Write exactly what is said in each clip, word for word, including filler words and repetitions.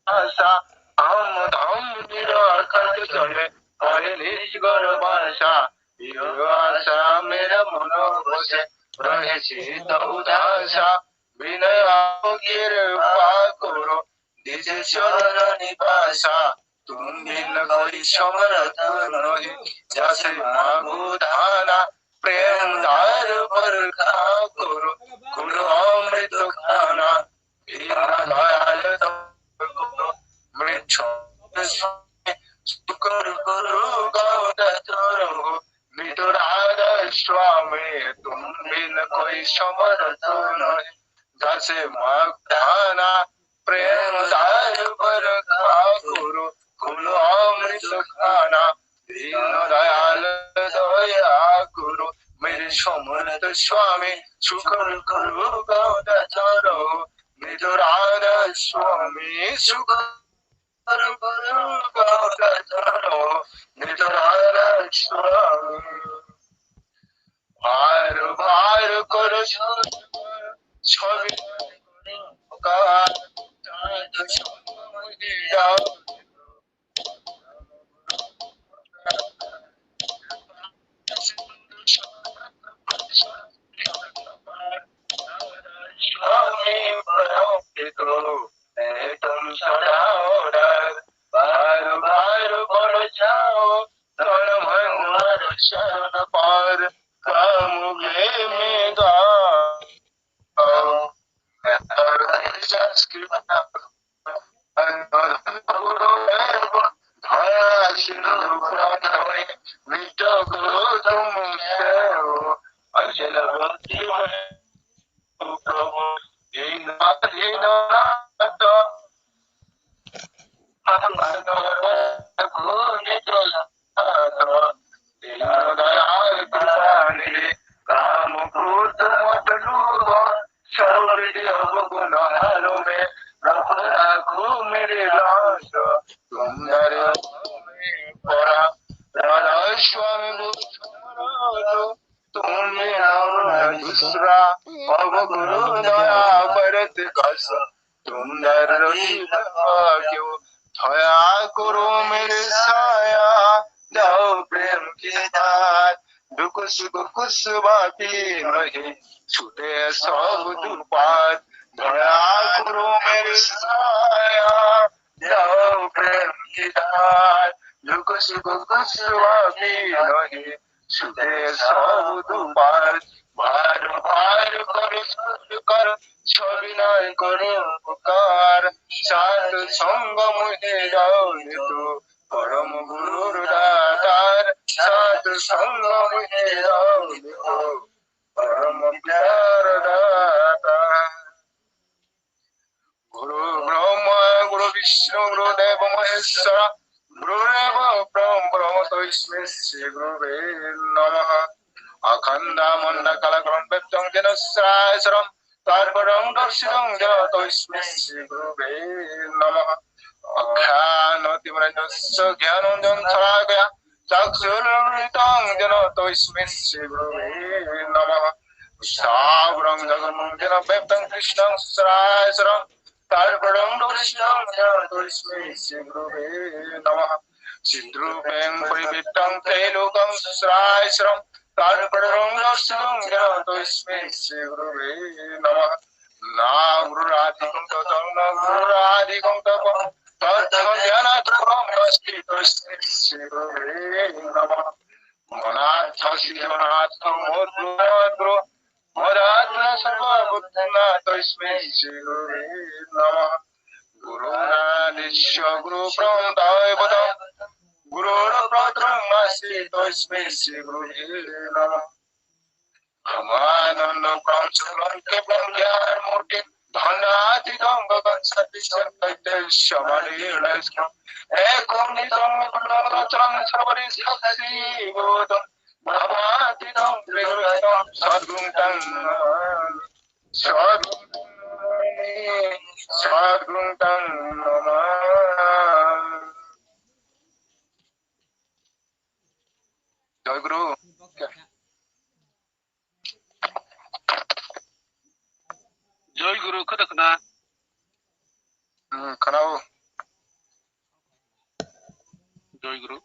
आशा, हम धाम निराकार चले, पहले निष्गर भाषा, यो आशा मेरा मनो बसे, रहे चित्त उदासा, विनय आओ कृपा करो, निज चरण निवासा, तुम बिन कोई समर्थ नहीं, जैसे मांगो दाना, प्रेम धार बरखा करो, गुरु अमृत खाना, बिना दयाल तो मृत्यु शुक्र गुरु गौर चरण, निज राधा स्वामी, तुम बिन कोई समर्थ नहीं, जैसे मांगो दाना, प्रेम धार बरखा करो, गुरु अमृत खाना, दीन दयाल दया करो, मेरे समर्थ स्वामी, शुक्र गुरु गौर चरण, निज राधा स्वामी, शुक्र गुरु गौर चरण, निज राधा स्वामी। बार बार करो सभी का स्वामी परम पिता, मैं तुम सदा उदार, बार बार पड़ जाओ, तन मन शरण पार, का मुझे में गा। काम क्रोध मत लोभ, सब विधि अवगुण हारो में, रखो राखो मेरे लाज, तुम डरो में पड़ा, राधा स्वामी वो समर्थ, तुम में और न दूसरा, अब गुरु दया बरत कस, तुम दर रही क्यों, दया करो मेरे साया, दो प्रेम की दात, दुख सुख कुछ बाकी नहीं, छूटे सब दुपात, दया करो मेरे साया, दो प्रेम की दात, दुख सुख कुछ बाकी नहीं, सुखे सब दुपार, बार बार करो सत्कार, सविनय करो उपकार, सात संग मुझे जाओ तो, परम गुरुर दातार, सात संग मुझे जाओ तो, परम प्यार दाता। गुरु ब्रह्मा गुरु विष्णु गुरु देव महेश्वर गुरुरेव परं ब्रह्म तस्मै श्री गुरुवे नमः। अखण्डमण्डलाकारं व्याप्तं येन चराचरं तत्पदं दर्शितं येन तस्मै श्री गुरुवे नमः। अज्ञानतिमिरान्धस्य ज्ञानाञ्जनशलाकया चक्षुरुन्मीलितं येन तस्मै श्री गुरुवे नमः। स्थावरं जंगमं येन व्याप्तं कृष्णं चराचरं तत्पदं दर्शितं येन तस्मै श्री गुरुवे नमः। चिद्रूपेण परिवृतं त्रैलोक्यं चराचरं तत्पदं दर्शितं येन तस्मै श्री गुरुवे नमः। न गुरुराधिकं ततं न गुरुराधिकं तपः, तत्त्वज्ञानात् परं नास्ति तस्मै श्री गुरुवे नमः। मनाथ सिद्धनाथ मोद गुरु मदात्मा सर्वभूतानां तस्मै श्री गुरुवे नमः। गुरुरादिस्य गुरु परं दैवतं गुरुर्परं नास्ति तस्मै श्री गुरुवे नमः। ब्रह्मानन्दं परमं केवलं ज्ञानमूर्तिं दण्डातीतं गगनसदृशं तेजस्वी महातेजस्वी एकं नित्यं निर्मलं अचलं सर्वदि साक्षिभूतं भावातीतं त्रिगुणातीतं सद्गुरुं तं नमामि। सद्गुरुं तं नमामि। सद्गुरुं तं Namami. Joy Guru. Joy Guru, khwda khwna. Hmm, khwnao. Joy Guru.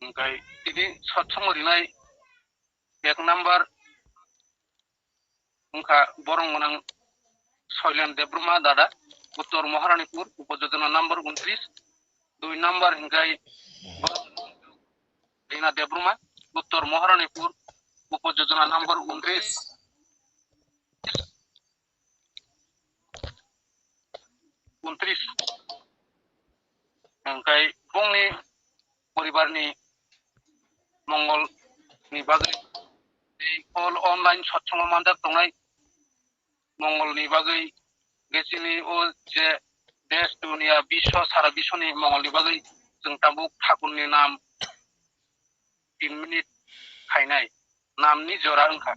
Hwnkhe tini satsongo rinai ek number wngkha borok gwnang Soilen Debbarma dada, Uttor Maharanipur, upojojona number untris, dui number hwnkhe Rina Debbarma, Uttor Maharanipur, upojojona number untris, untris. Hwnkhe bongni poribarni mongol ni bagwi tei all online satsongo manjak tongnai mongol ni bagwi, hwnkhe chini o je desh duniya biswa sara biswani mongol ni bagwi chwng tabuk thakurni nam tin minute khainai, nam ni jora wngkha.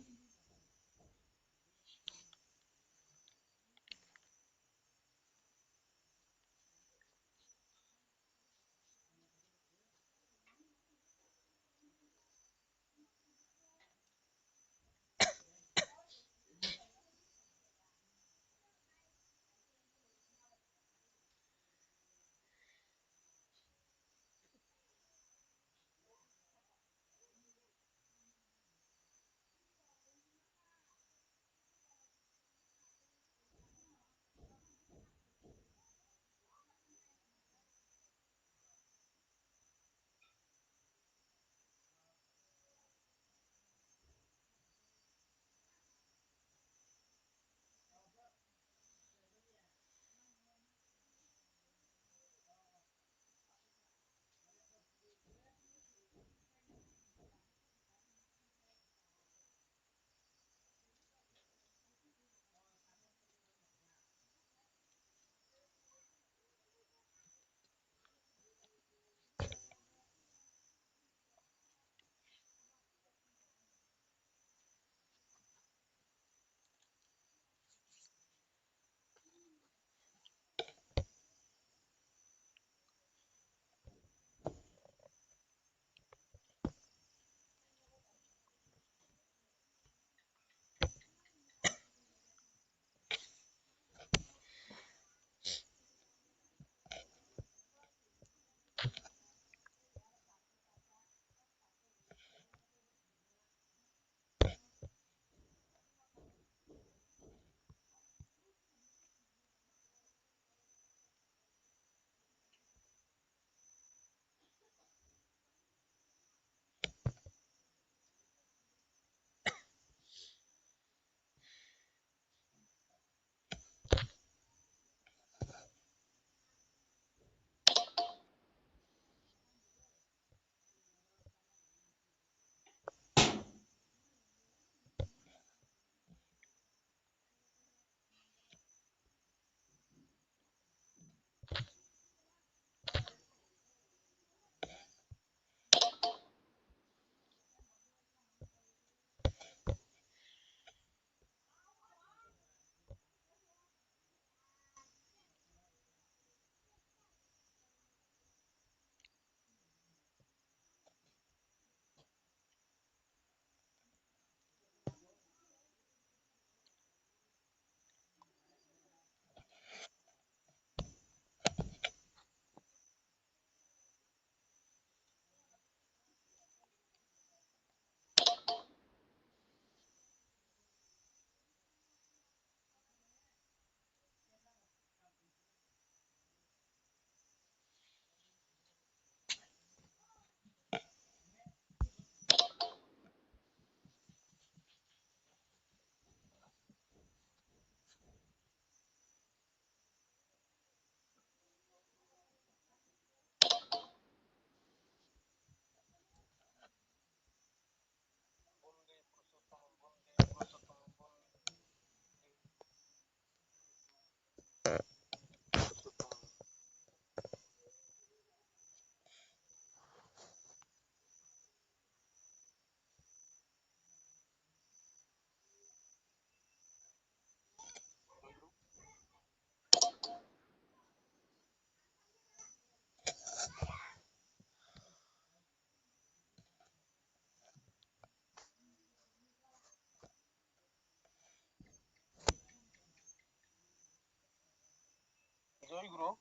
Joy Guru,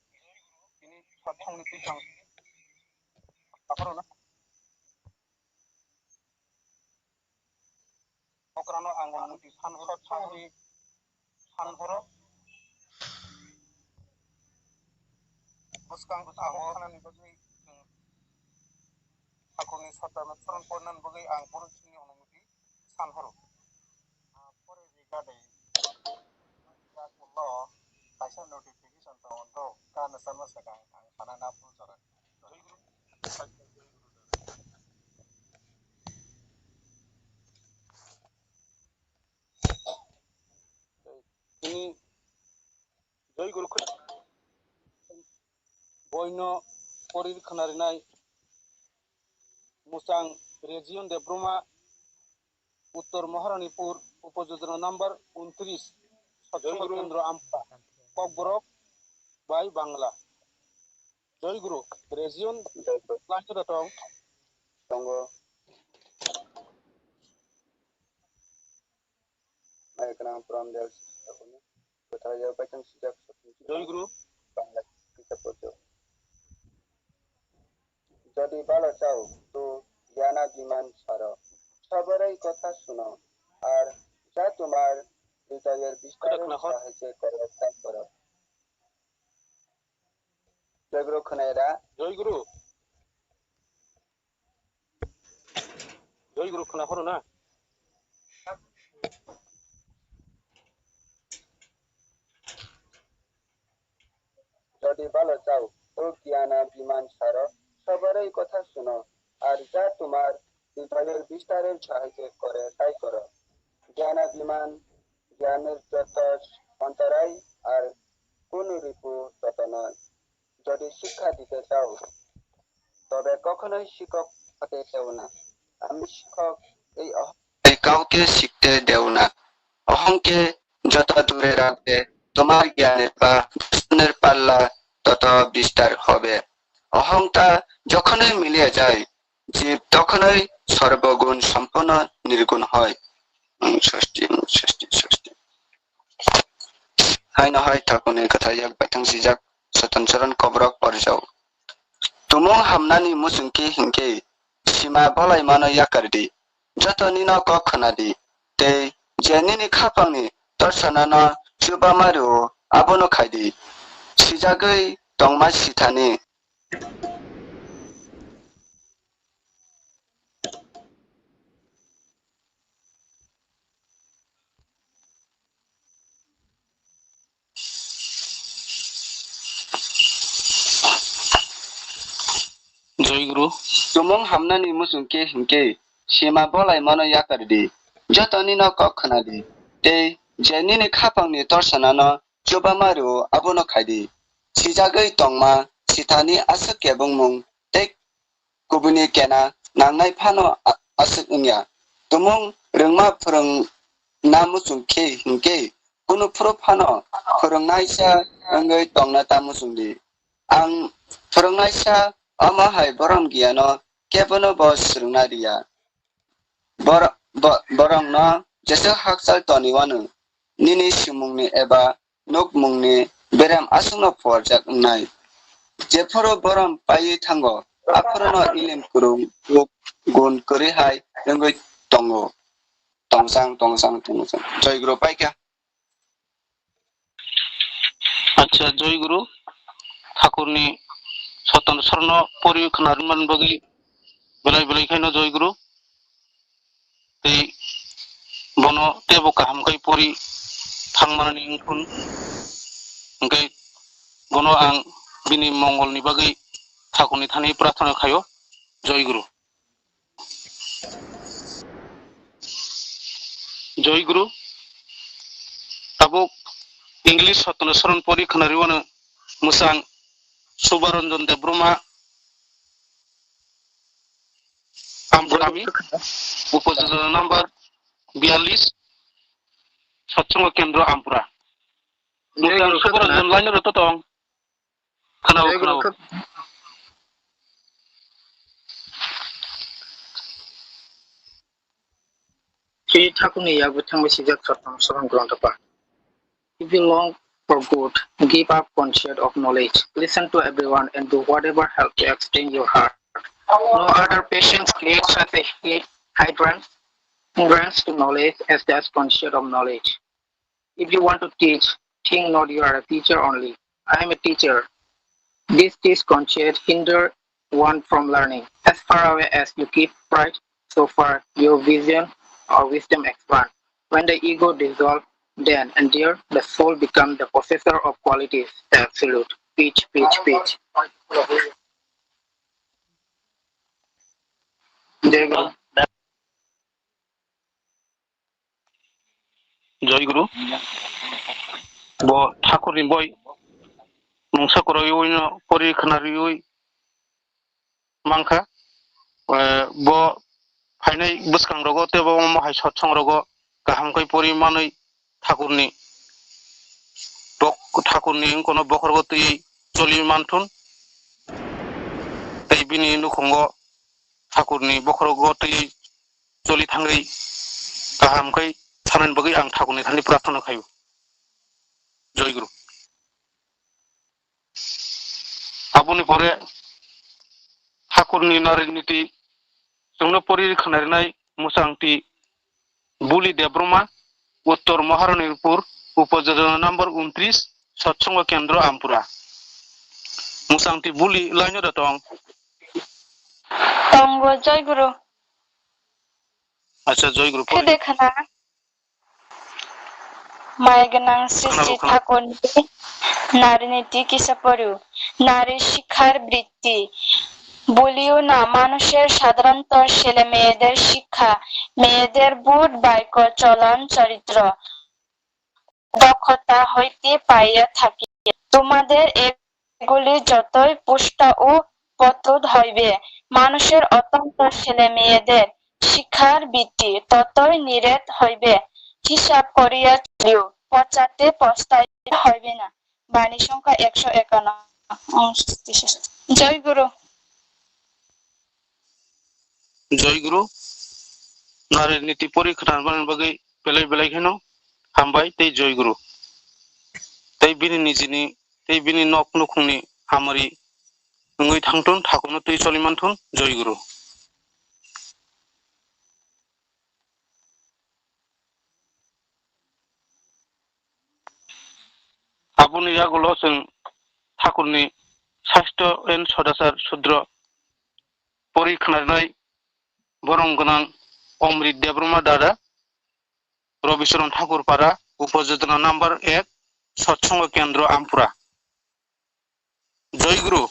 tini satsongni twi ang aphuru na. Okrano ang onumuti san horo, satsongni san horo. Bwskang bwskang khanani bagwi, thakurni sotano soron pornani bagwi ang borok sini onumuti san horo. Pore ri gade. Kaisa notification tongo, to kana sanma sakang ang sana na phone jora. Ini Joy Guru khun. Boino pori khwnarinai Musang Region Debruma, Uttor Maharanipur, Upojona number untris, Satsongo Kendro Ampura, Kokborok bai Bangla. Joy Guru, Region Joy Guru. Lanchura tong. Tongo. Mai kanang pram del. Joy Guru. Bangla kisa pocho. Jodi balo chao, to gyana biman saro. সবারই কথা শুনো। আর যা তোমার হৃদয়ের বিস্তারের সাহায্যে করো, তা করো। Joy Guru khwnai da? Joy Guru. Joy Guru khwna phoro na? যদি ভালো চাও, তো জ্ঞানা বিমান সারো, সবারই কথা শুনো, আর যা তোমার হৃদয়ের বিস্তারের সাহায্যে করে, তাই করো। জ্ঞানা বিমান, জ্ঞানের যত অন্তরায় আর কোন রিপু তত নয়। যদি শিক্ষা দিতে চাও, তবে কখনোই শিক্ষক হতে যেও না। আমি শিক্ষক, এই অহ- এই কাউকে শিখতে দেও না। অহংকে যত দূরে রাখবে, তোমার জ্ঞানের বা দর্শনের পাল্লা তত বিস্তার হবে। অহংটা যখনই মিলিয়ে যায়, জীব তখনই সর্বগুণ সম্পন্ন নির্গুণ হয়। উম, ষষ্ঠী, উম, ষষ্ঠী, ষষ্ঠী। Haino hai thakurni kwthar yak baithang sijak Soton Soron Kobrok porjao. Tumung hamnani muchungkhe hinkhe sima bolaimano yakardi, joto nino kok khwnadi, tei je nini khapangni torsanano chubama rwo abono khaidi. Sijagwi tongma sithani. Joy Guru. Tumung hamnani muchungkhe hinkhe sima bolaimano yakardi, joto nino kok khwnadi, tei je nini khapangni torsanano chubama rwo abono khaidi. Sijagwi tongma sithani aswk kebengmung tei kubuni kena nangnai phano a-, aswk wngya. Tumung rwngma phwrwngna muchungkhe hinkhe kunu phuru phano phwrwngnaisa wngwi tongna ta muchungdi. Ang phwrwngnaisa, omo hai borom giyano kebono bo swrwngna riya. Bor-, bo-, borokno jeswk hakchal toniwano nini simungni eba nukmungni berem aswkno phuarjak wngnai. Jephuru borom paiwi thango, aphuru no ilim kwrwng, gun kwrwi hai wngwi tongo. Tongchang, tongchang, tongchang. Joy Guru paikha. Acha, Joy Guru. Thakurni Soton Soronno pori khwnarwmani bagwi belai belai khaino Joy Guru. Tei bono teibo kaham khe pori thangmani wngkha. Hwnkhe bono ang bini mongolni bagwi thakurni thani prarthana khaio. Joy Guru. Joy Guru. Tabuk English Soton Soron pori khwnarwmani mwchang Subaranjan Debbarma. Ampurami, Upojona number biyallis, Satsongo Kendro Ampura. Joy Guru, Subaranjan khwna. Line ro to tong. Khwnao, Joy Guru, khwnao. Khw-, Chini thakurni yago thangbai sijak Satsongo Soron Gwlangtapa. If you long for good. Give up concept of knowledge. Listen to everyone and do whatever help to extend your heart. No other patience creates such a hy- hydrant, hindrance to knowledge as that concept of knowledge. If you want to teach, think not you are a teacher only. I am a teacher. This teach concept hinder one from learning. As far away as you keep pride, so far your vision or wisdom expand. When the ego dissolve, then and there the soul become the possessor of qualities, the absolute. Peace, peace, peace. Jai Guru. Joy Guru. Bo Thakurni boi mungsa kwrwiwi no pori khwnariwi mankha. Eh, bo phainai bwskangrogo tei bo omo hai sotsongrogo kaham khe pori manwi Thakurni bok-, Thakurni wngkano bokhorgo twiwi choli manthun. Tei bini nukhungo Thakurni bokhorgo twiwi choli thangwi kaham khe sanani bagwi ang Thakurni thani prarthana khaio. Joy Guru. Aboni pore Thakurni nariniti chwngno pori khwnarinai Musangti Buli Debroma, Uttor Maharanipur, Upojona number untris, Satsongo Kendro Ampura. Musangti Buli laino da tong. Tongo, Joy Guru. Acha, Joy Guru, pori. Khede khana. Mai gwnang Srishti Thakurni nariniti kisa poriu. Nari shikhar britti. বলিও না, মানুষের সাধারণত ছেলে মেয়েদের শিক্ষা, মেয়েদের বুট, বাক্য, চলন, চরিত্র, দক্ষতা হইতে পাইয়া থাকি। তোমাদের এগুলি যতই পুষ্ট ও প্রস্তুত হইবে, মানুষের অত্যন্ত ছেলে মেয়েদের শিক্ষার বৃত্তি ততই নিরেট হইবে। হিসাব করিয়া চলিও, পচাতে পস্তাইতে হইবে না। বাণী সংখ্যা একশো একান্ন। জয় গুরু। Joy Guru. Nari niti pori khwna bagwi belai belai kheno hambai tei Joy Guru. Tei bini nijini tei bini nok nukhungni hamari wngwi thangthun, thakuno twi choli manthun, Joy Guru. Aboni yagulo chwng Thakurni Sastro and Sodachar Sudro pori khwnarnai borom gwnang Omrit Debbarma Dada, Robicharan Thakur Para, Upojona number ek, Satsongo Kendro Ampura. Joy Guru.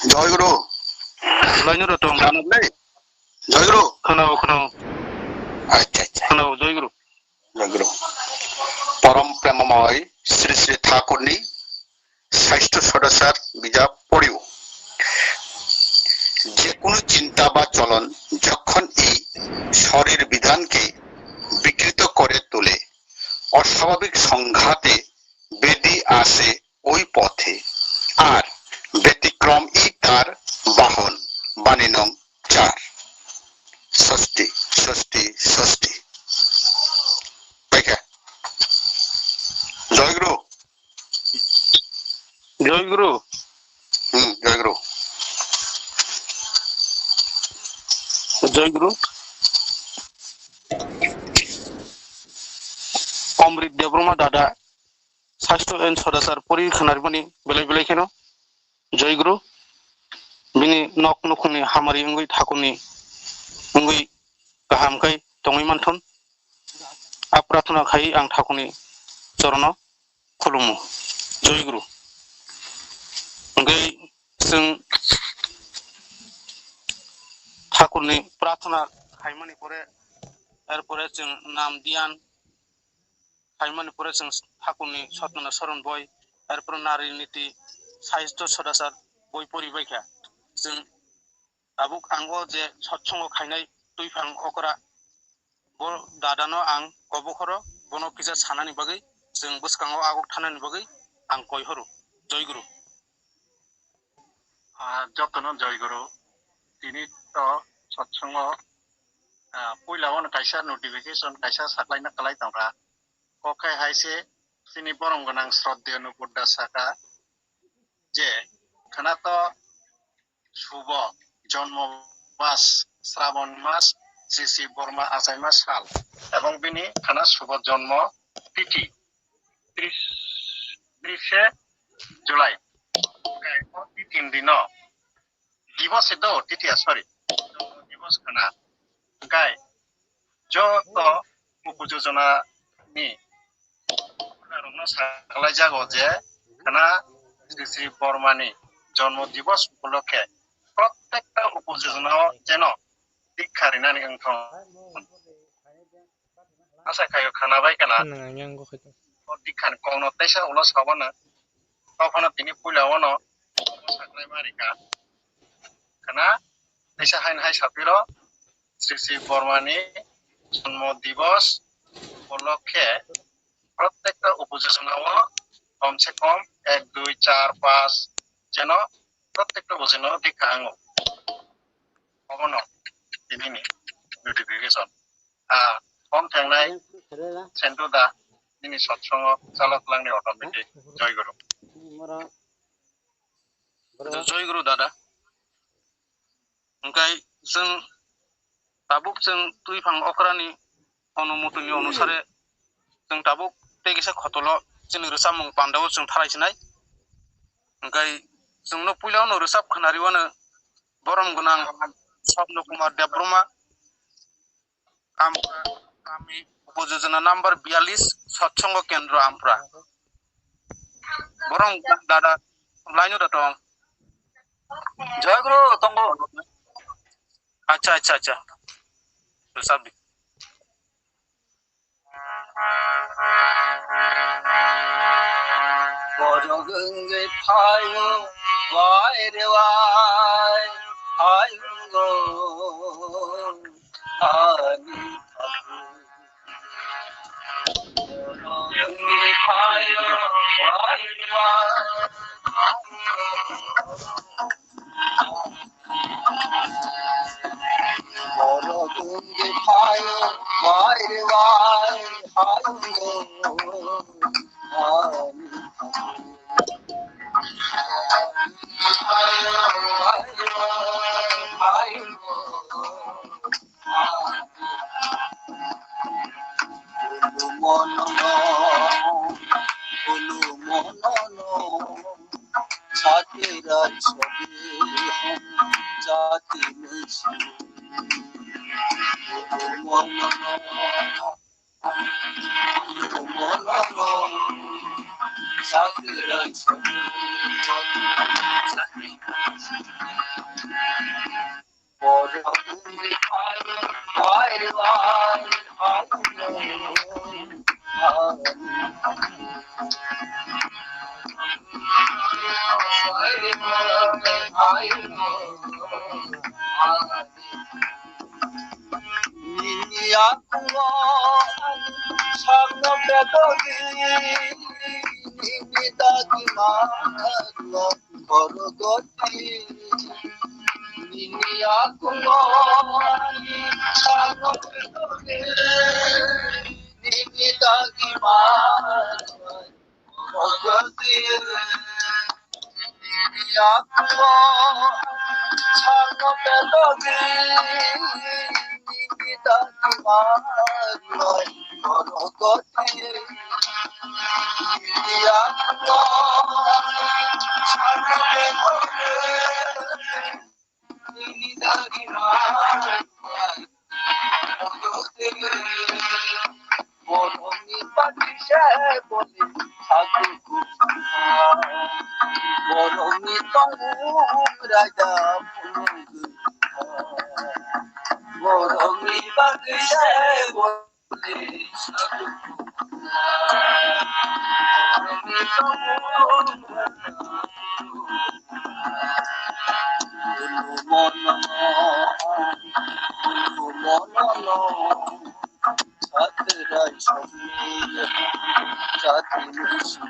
Joy Guru. Laino rotong. Khwnakle? Joy Guru. Khwnao, khwnao. Acha, acha. Khwnao, Joy Guru. Joy Guru. Porom premamoi Sri Sri Thakurni Sastro Sodachar bijap poriu. যে কোনো চিন্তা বা চলন যখন এই শরীর বিধানকে বিকৃত করে তোলে, অস্বাভাবিক সংঘাতে বেধি আসে ওই পথে, আর ব্যতিক্রমই তার বাহন। বাণী নং চার। ষষ্ঠী, ষষ্ঠী, ষষ্ঠী। Paikha. Joy Guru. Joy Guru. Hmm, Joy Guru. Joy Guru. Omrit Debbarma Dada. Sastro and Sodachar pori khwnarmani belai belai kheno Joy Guru. Bini nok nukhungni hamari wngwi thakurni wngwi kaham khai tongwi manthun. A prarthana khai ang thakurni chorono khulumu. Joy Guru. Wngwi chwng thakurni prarthana khaimani pore, erpore chwng nam diyan khaimani pore chwng thakurni sotmana soron boi, erpore nari niti saisto sodachar boi pori baikha. Chwng tabuk ang o je sotsongo khainai twiphang okra, bo dadano ang kobokhoro, bono kisa sanani bagwi, chwng bwskango agok thanani bagwi ang koi horo. Joy Guru. Ah, jotono Joy Guru. Tini to satsongo, ah, puila ono kaisa notification kaisa saklaina kwlai tongra. Kok hai hai se Chini borom gwnang Shraddheyo Nupur Das saka je khwnato subo jonmo mas, Srabon mas, Sri Sri Borma achaima sal, ebong bini khwna subo jonmo tithi tris, trishe July. O tin dino dibosi do tithi, ah, sorry, jonmo dibos khwna. Hwnkhe joto upojojona ni rokno saklaijago je khwna Sri Sri Bormani jonmo dibos upolokhe prottekta upojojona o jeno dikha rinani wngthong. Asa khaio khwnabai khwna. Khwnang ang yang go khaito. O dikhani kokno teisa ulo sabano. Tophano tini puila ono saklai marika. Khwna teisa haino hai sapiro Sri Sri Bormani jonmo dibos upolokhe prottekta upojojona o kom se kom ek, dui, char, panch jeno prottekta upojojona o dikha ango. Obono tinini notification. Ah, om thengnai Sentu da nini satsongo chalok langni automatic. Joy Guru. Joy Guru dada. Hwnkhe chwng tabuk chwng twiphang okrani onumotoni onusare chwng tabuk tei kisa khotolo chini rwchapmung pandao chwng thalai sinai. Hwnkhe chwngno puila ono rwchap khwnariwano borom gwnang Swapna Kumar Debbarma, Ampra, kami, upojojona number biyalish, Satsongo Kendro Ampra. Borom gwnang dada, line o da tong. Joy Guru, tongo. Acha, acha, acha. Rwchapdi. Borok wngwi phaio, wai re wai, ayungo, ani thakur. Borok wngwi phaio, wai re wai, ayungo. Borok wngwi phaio, wai re wai, ayungo, ani thakur. Wai re wai, ayungo. Ulu monono, ulu monono, satira sobi hum jati mein se. Ulu monono, ulu monono, satira sobi hum jati mein se. Nini yakungo sakno bebodi, nini dagima borogoti. Nini yakungo sakno bebodi, nini dagima Borokni bagwi se bole sago kuphur. Borokni tongmung raida phunuk. Borokni bagwi se bole sago kuphur. Borokni tongmung raida phunuk. Ulu mono, ulu mono. Satrai songni jati musi.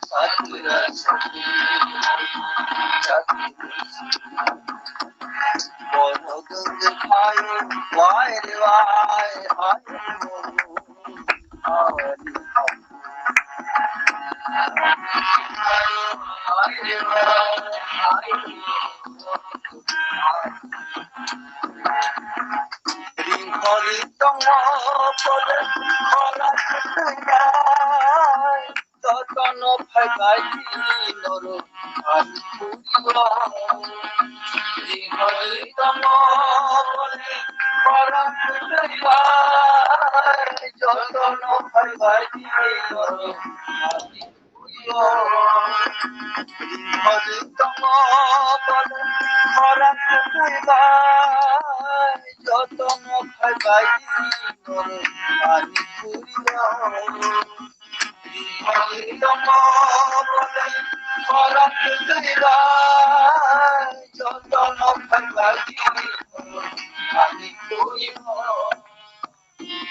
Satrai songni jati musi. Borok wngwi phaio, wai re wai, hai bo, hai bo. Ringkhori tongo bole khorang kwtwi bai, jotono phaibai norok ani khuri o. Ringkhori tongo bole khorang kwtwi bai, jotono phaibai norok ani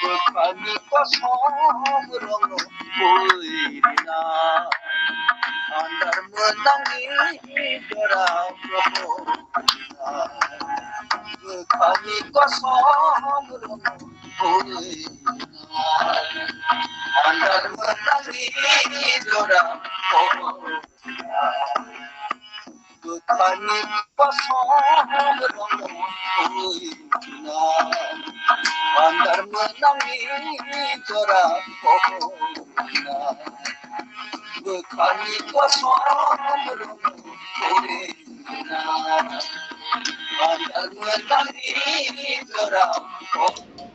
Bwkhani kosom rwngwi rina, andar mwnangni jora pohor rina. Bwkhani kosom rwngwi rina, andar mwnangni jora pohor rina. Bwkhani kosom rwngwi rina, andar mwnangni jora pohor rina. Bwkhani kosom rwngwi rina, andar mwnangni jora pohor rina.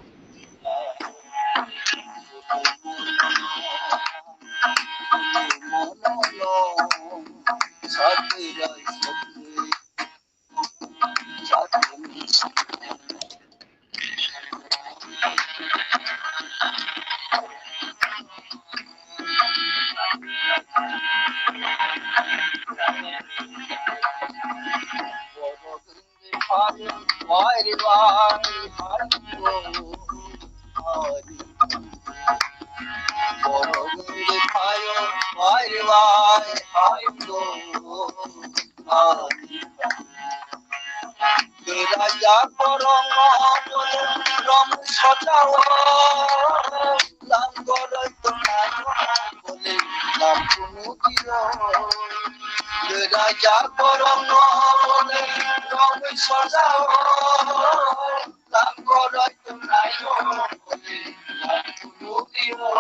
Raja korong rom sajao, lam goroi tongnai bole lam kunu kiro. Raja korong rom sajao, lam goroi tongnai bole lam kunu kiro.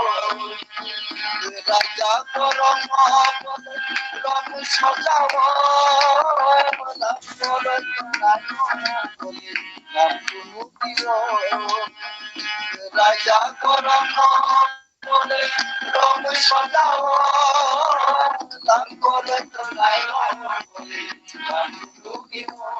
Raja korong rom sajao, lam goroi tongnai bole lam kunu kiro. Raja korong rom sajao, lam goroi tongnai bole lam kunu kiro.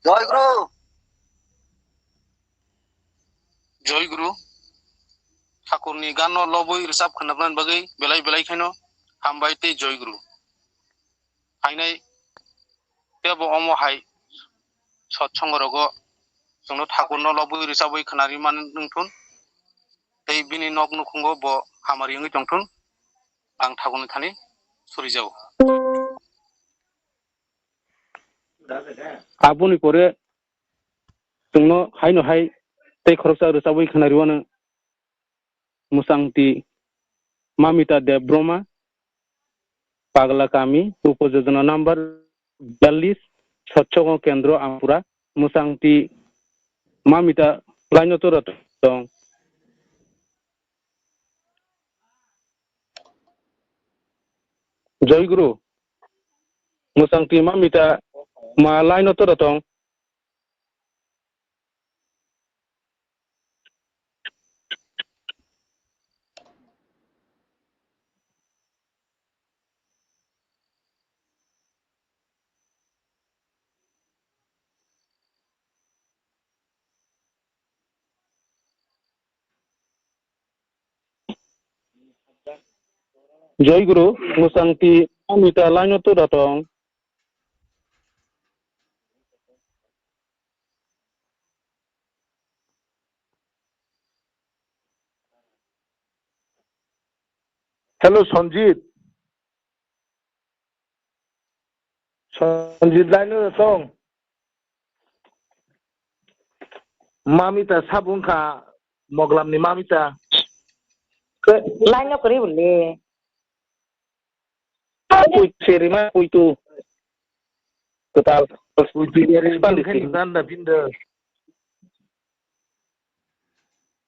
Jai Guru. Jai Guru. Thakurni ganno lobwi rwchap khwnapnani bagwi belai belai kheno hambai tei Jai Guru. Phainai tebo omo hai sotsongo rogo chwngno Thakurno lobwi rwchabwi khwnari man wngthun. Tei bini nok nukhungo bo hamari wngwi tongthun. Ang Thakurni thani surijago. Aboni pore chwngno haino hai tei khoroksa rwchabwi khwnariwano. Mwsangti Mamita Debbarma, Pagla Kami, Upo Jojona number biyallis, Sotsogo Kendro Ampura, Mwsangti Mamita line o tora tong. Joy Guru, Mwsangti Mamita ma line o tora tong. Joy Guru, Mwsangti Mamita line o tora tong. Hello, Sanjit. Sanjit line o tong. Mamita sabo wngkha Moglamni Mamita. Line o kwrwi bwle. Pui serima pui tu. Kwtal. Pui tu yari Spanish. Kan da pinda.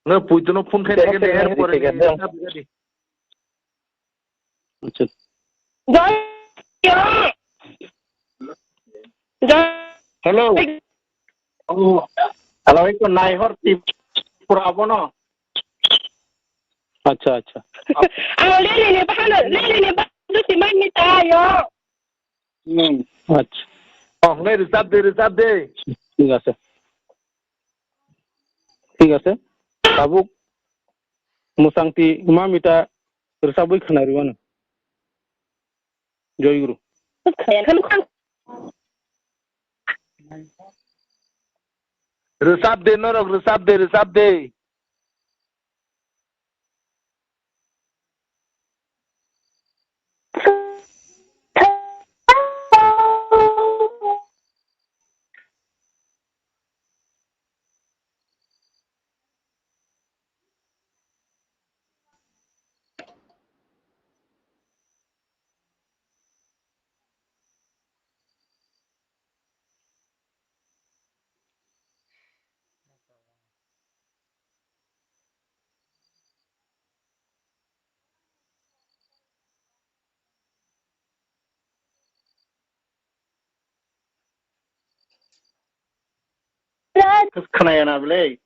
Nga pui tu no phone khai. Acha. Hello. Oh, hello, iko naihor Tripura abono. Acha, acha. Ang lele ni bahano, lele ni bahano si mami tayo. Hmm. Acha. Oh, ngai rwchap de, rwchap de. Thik ase. Thik ase. Tabuk Mwsangti Mamita rwchabwi khwnariwano. Joy Guru. Rwchap de norok, rwchap de, rwchap de. Khwnaya na bwle?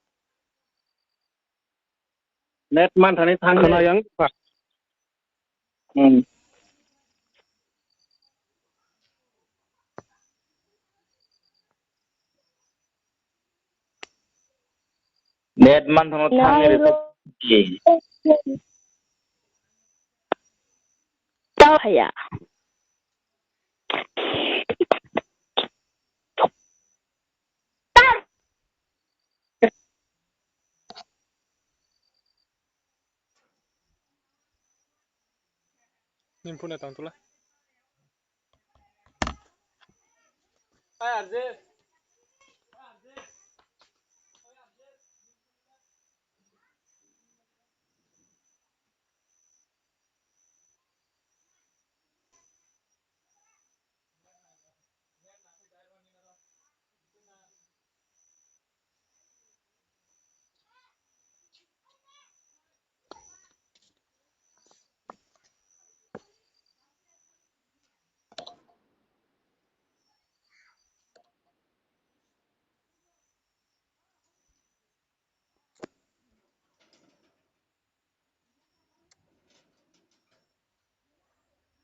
Net manthani thang. Khwnaya wng kha. Hmm. Net manthano thang ri. Tao haya. Nini phone tang tula.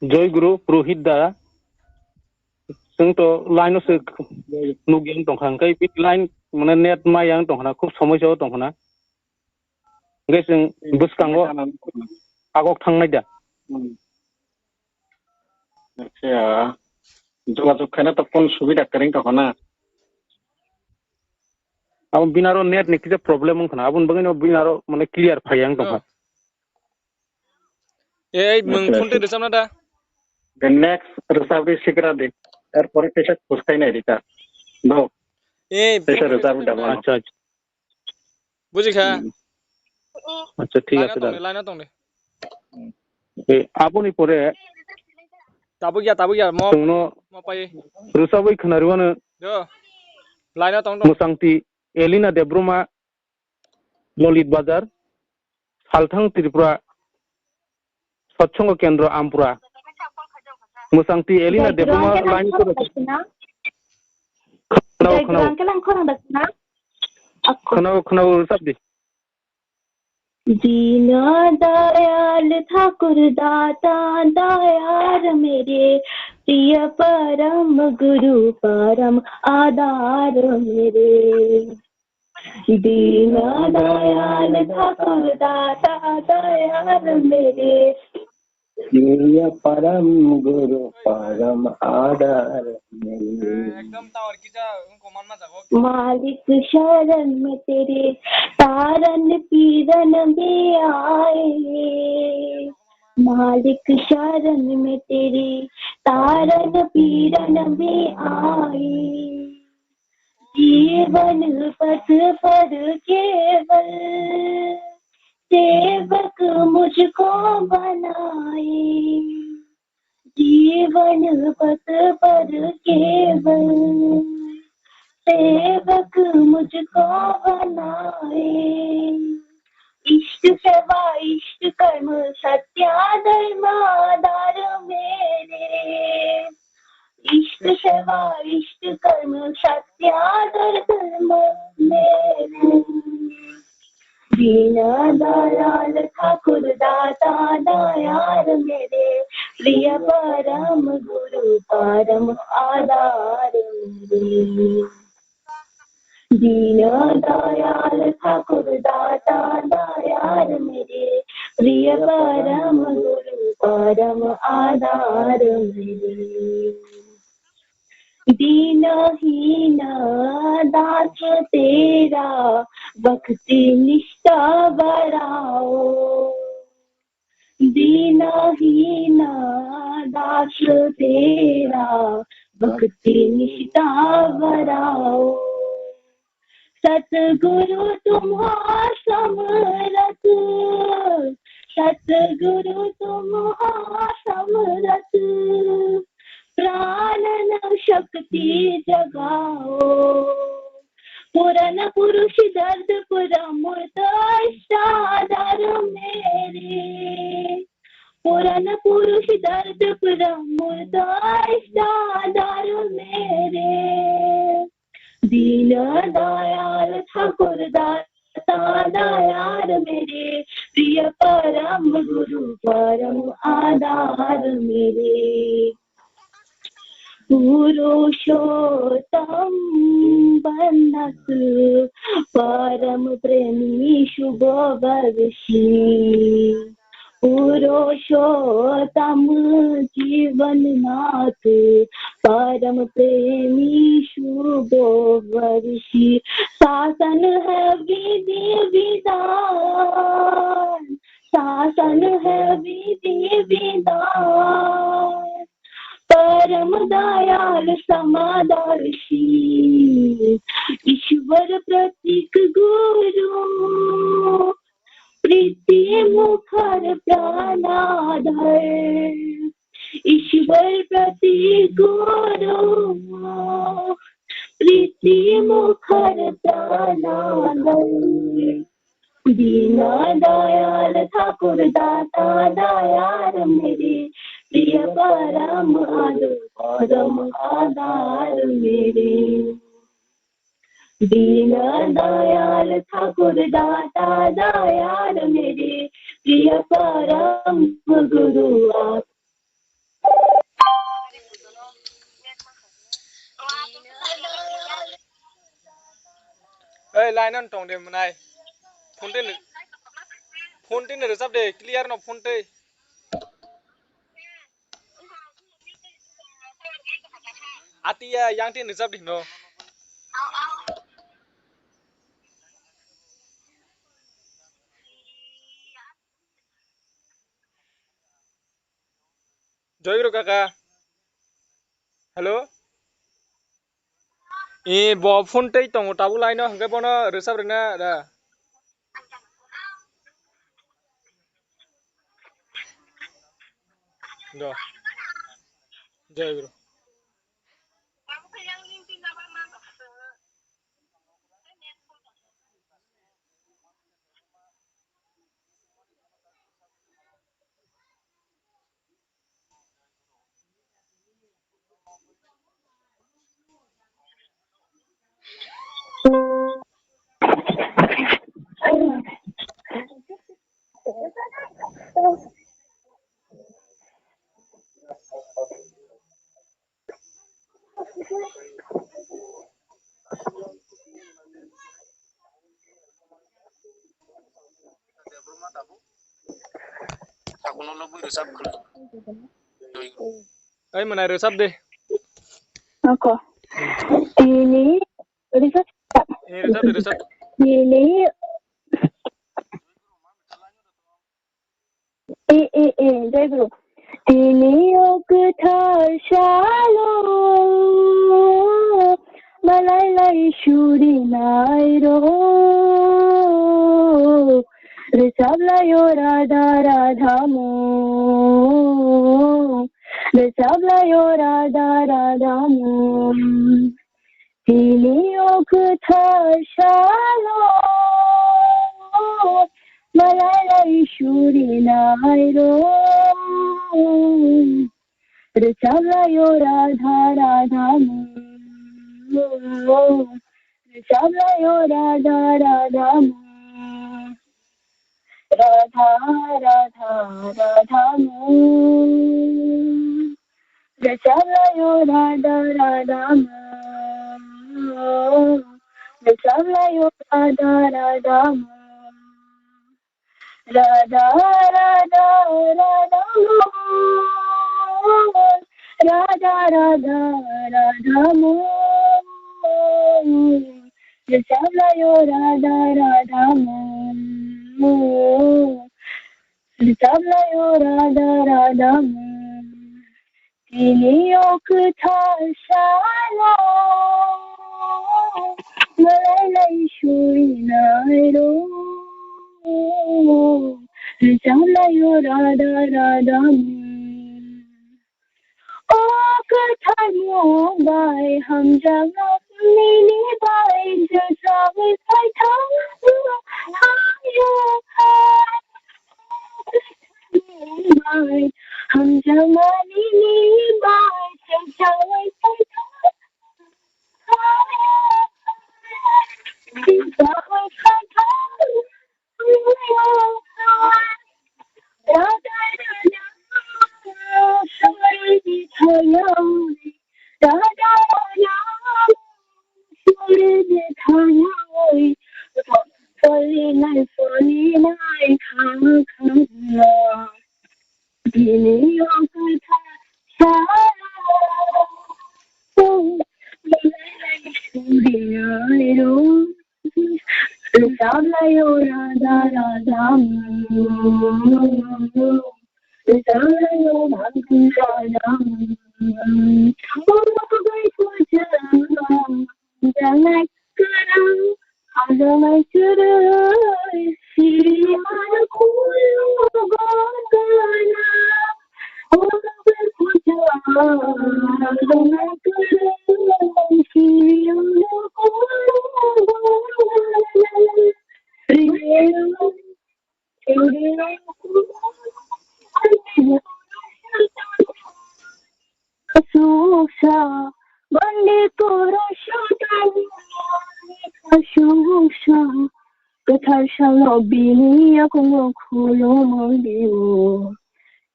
Joy Guru, Purohit da, chwng to line o se nukya wng tongkha, hwnkhe bini line mane net maya wng tongkha na, khub somosya o tongkha na, hwnkhe chwng bwskango agok thangnai da. Acha, jogajog khaina to phone subida kwrwng tongkha na. Abo bini aro net ni kisa problem wngkha na, aboni bagwi no bini aro mane clear phaiya wng tongkha. Ei, mwng phone twi rwchapna da? The next rwchapri sikra di. Erpore kisa khuskai nai rika. Do. Eh, Esa rwchapwi da mano. Acha, acha. Buji kha? Hmm. Acha, thik ase da. Line o tong de, line o tong de. Eh, aboni pore Tabuk ya, tabuk ya, mo, chwngno mo pai. Rwchabwi khwnarwano. Yo. Line o tong tong. Mwsangti Elina Debbarma, Lolit Bazar, Salthang Tripura, Satsongo Kendro Ampura. Mwsangti Elina Debbarma line ko. Khwnao, khwnao. Khwnao, khwnao, rwchap di. Deendayal ठाकुर दाता दयार मेरे, प्रिय परम गुरु परम आधार मेरे। दीनदयाल ठाकुर दाता दयार मेरे, प्रिय परम गुरु परम आधार मेरे। Ekdom tower kisa wngkha manma jago. मालिक शरण में तेरे तारन पीरन में आए, मालिक शरण में तेरे तारन पीरन में आए। जीवन पथ पर केवल सेवक मुझको बनाए। जीवन पथ पर केवल सेवक मुझको बनाए। इष्ट सेवा इष्ट कर्म सत्य धर्म आधार मेरे। इष्ट सेवा इष्ट कर्म सत्य आदर धर्म मेरे। दीनदयाल ठाकुर दाता दयार मेरे, प्रिय परम गुरु परम आधार मेरे। दीनदयाल ठाकुर दाता दयार मेरे, प्रिय परम गुरु परम आधार मेरे। दीनहीन दास तेरा भक्ति निष्ठा बढ़ाओ। दीनहीन दास तेरा भक्ति निष्ठा बढ़ाओ। सतगुरु तुम्हारा समरथ, सतगुरु तुम्हारा समरथ, प्राणन शक्ति जगाओ। पुराण पुरुष दर्द पुरा मुर्दा इष्टाधार मेरे। पुराण पुरुष दर्द पुरा मुर्दा इष्टाधार मेरे। दीनदयाल ठाकुर दाता दयार मेरे, प्रिय परम गुरु परम आधार मेरे। पुरुषोत्तम बनस परम प्रेमी शुभ वर्षी। पुरुषोत्तम जीवननाथ परम प्रेमी शुभ वर्षी। शासन है विधि विधान, शासन है विधि विधान, परम दयाल समादर्शी। ईश्वर प्रतीक गुरु प्रीति मुखर प्राणाधर। ईश्वर प्रतीक गुरु प्रीति मुखर प्राणाधर। दीनदयाल ठाकुर दाता दयार मेरे, प्रिय परम आदर परम आधार मेरे। दीनदयाल ठाकुर दाता दयार मेरे, प्रिय परम गुरु आप। Ei, line on tong de mwnai. Phone twi, phone twi rwchap de, clear no phone twi. Atiya yang tin rwchap di no. Joy Guru kaka. Hello. E, bo phone tei tongo tabuk line o, hwnkhe bono rwchap rwna da. Do. Jai Guru. Ai, mana rwchap de. Ako. Tini, rwchap. Eh, rwchap de, rwchap. Tini, e, e, e, jai Guru. Tini o kwthar salo, malai lai suri nai ro. Rwchap lai o Radha Radha mung. Rwchap lai o Radha Radha mung. Tini o kwthar salo, malai lai suri nai ro. Rwchap lai o Radha Radha mung. Rwchap lai o Radha Radha mung. Radha Radha Radha mung. Rwchap lai o Radha Radha mung. Rwchap lai o Radha Radha mung. Radha Radha Radha mung. Radha Radha Radha mung. Rwchap lai o Radha Radha mung. Rwchap lai o Radha Radha mung. Tini o kwthar salo, malai lai suri nai ro. Rwchap lai o Radha Radha mung. O kwthar mung bai hamjakma nini bai rwchapwi phai thango. Hayo hai. Bai hamjakma nini bai chengchawi phai thango. Chengchawi phai thango. Rwchap lai o Radha Radha mung. Rwchap lai o Bhakti Radha mung. O bai puja, hamjaknai kwrwi, hamjaknai kwrwi, siri mano khulumgo gana. Asuksa, bandi koro sotani, asuksa, kwthar salo bini yakungo khulumung dio.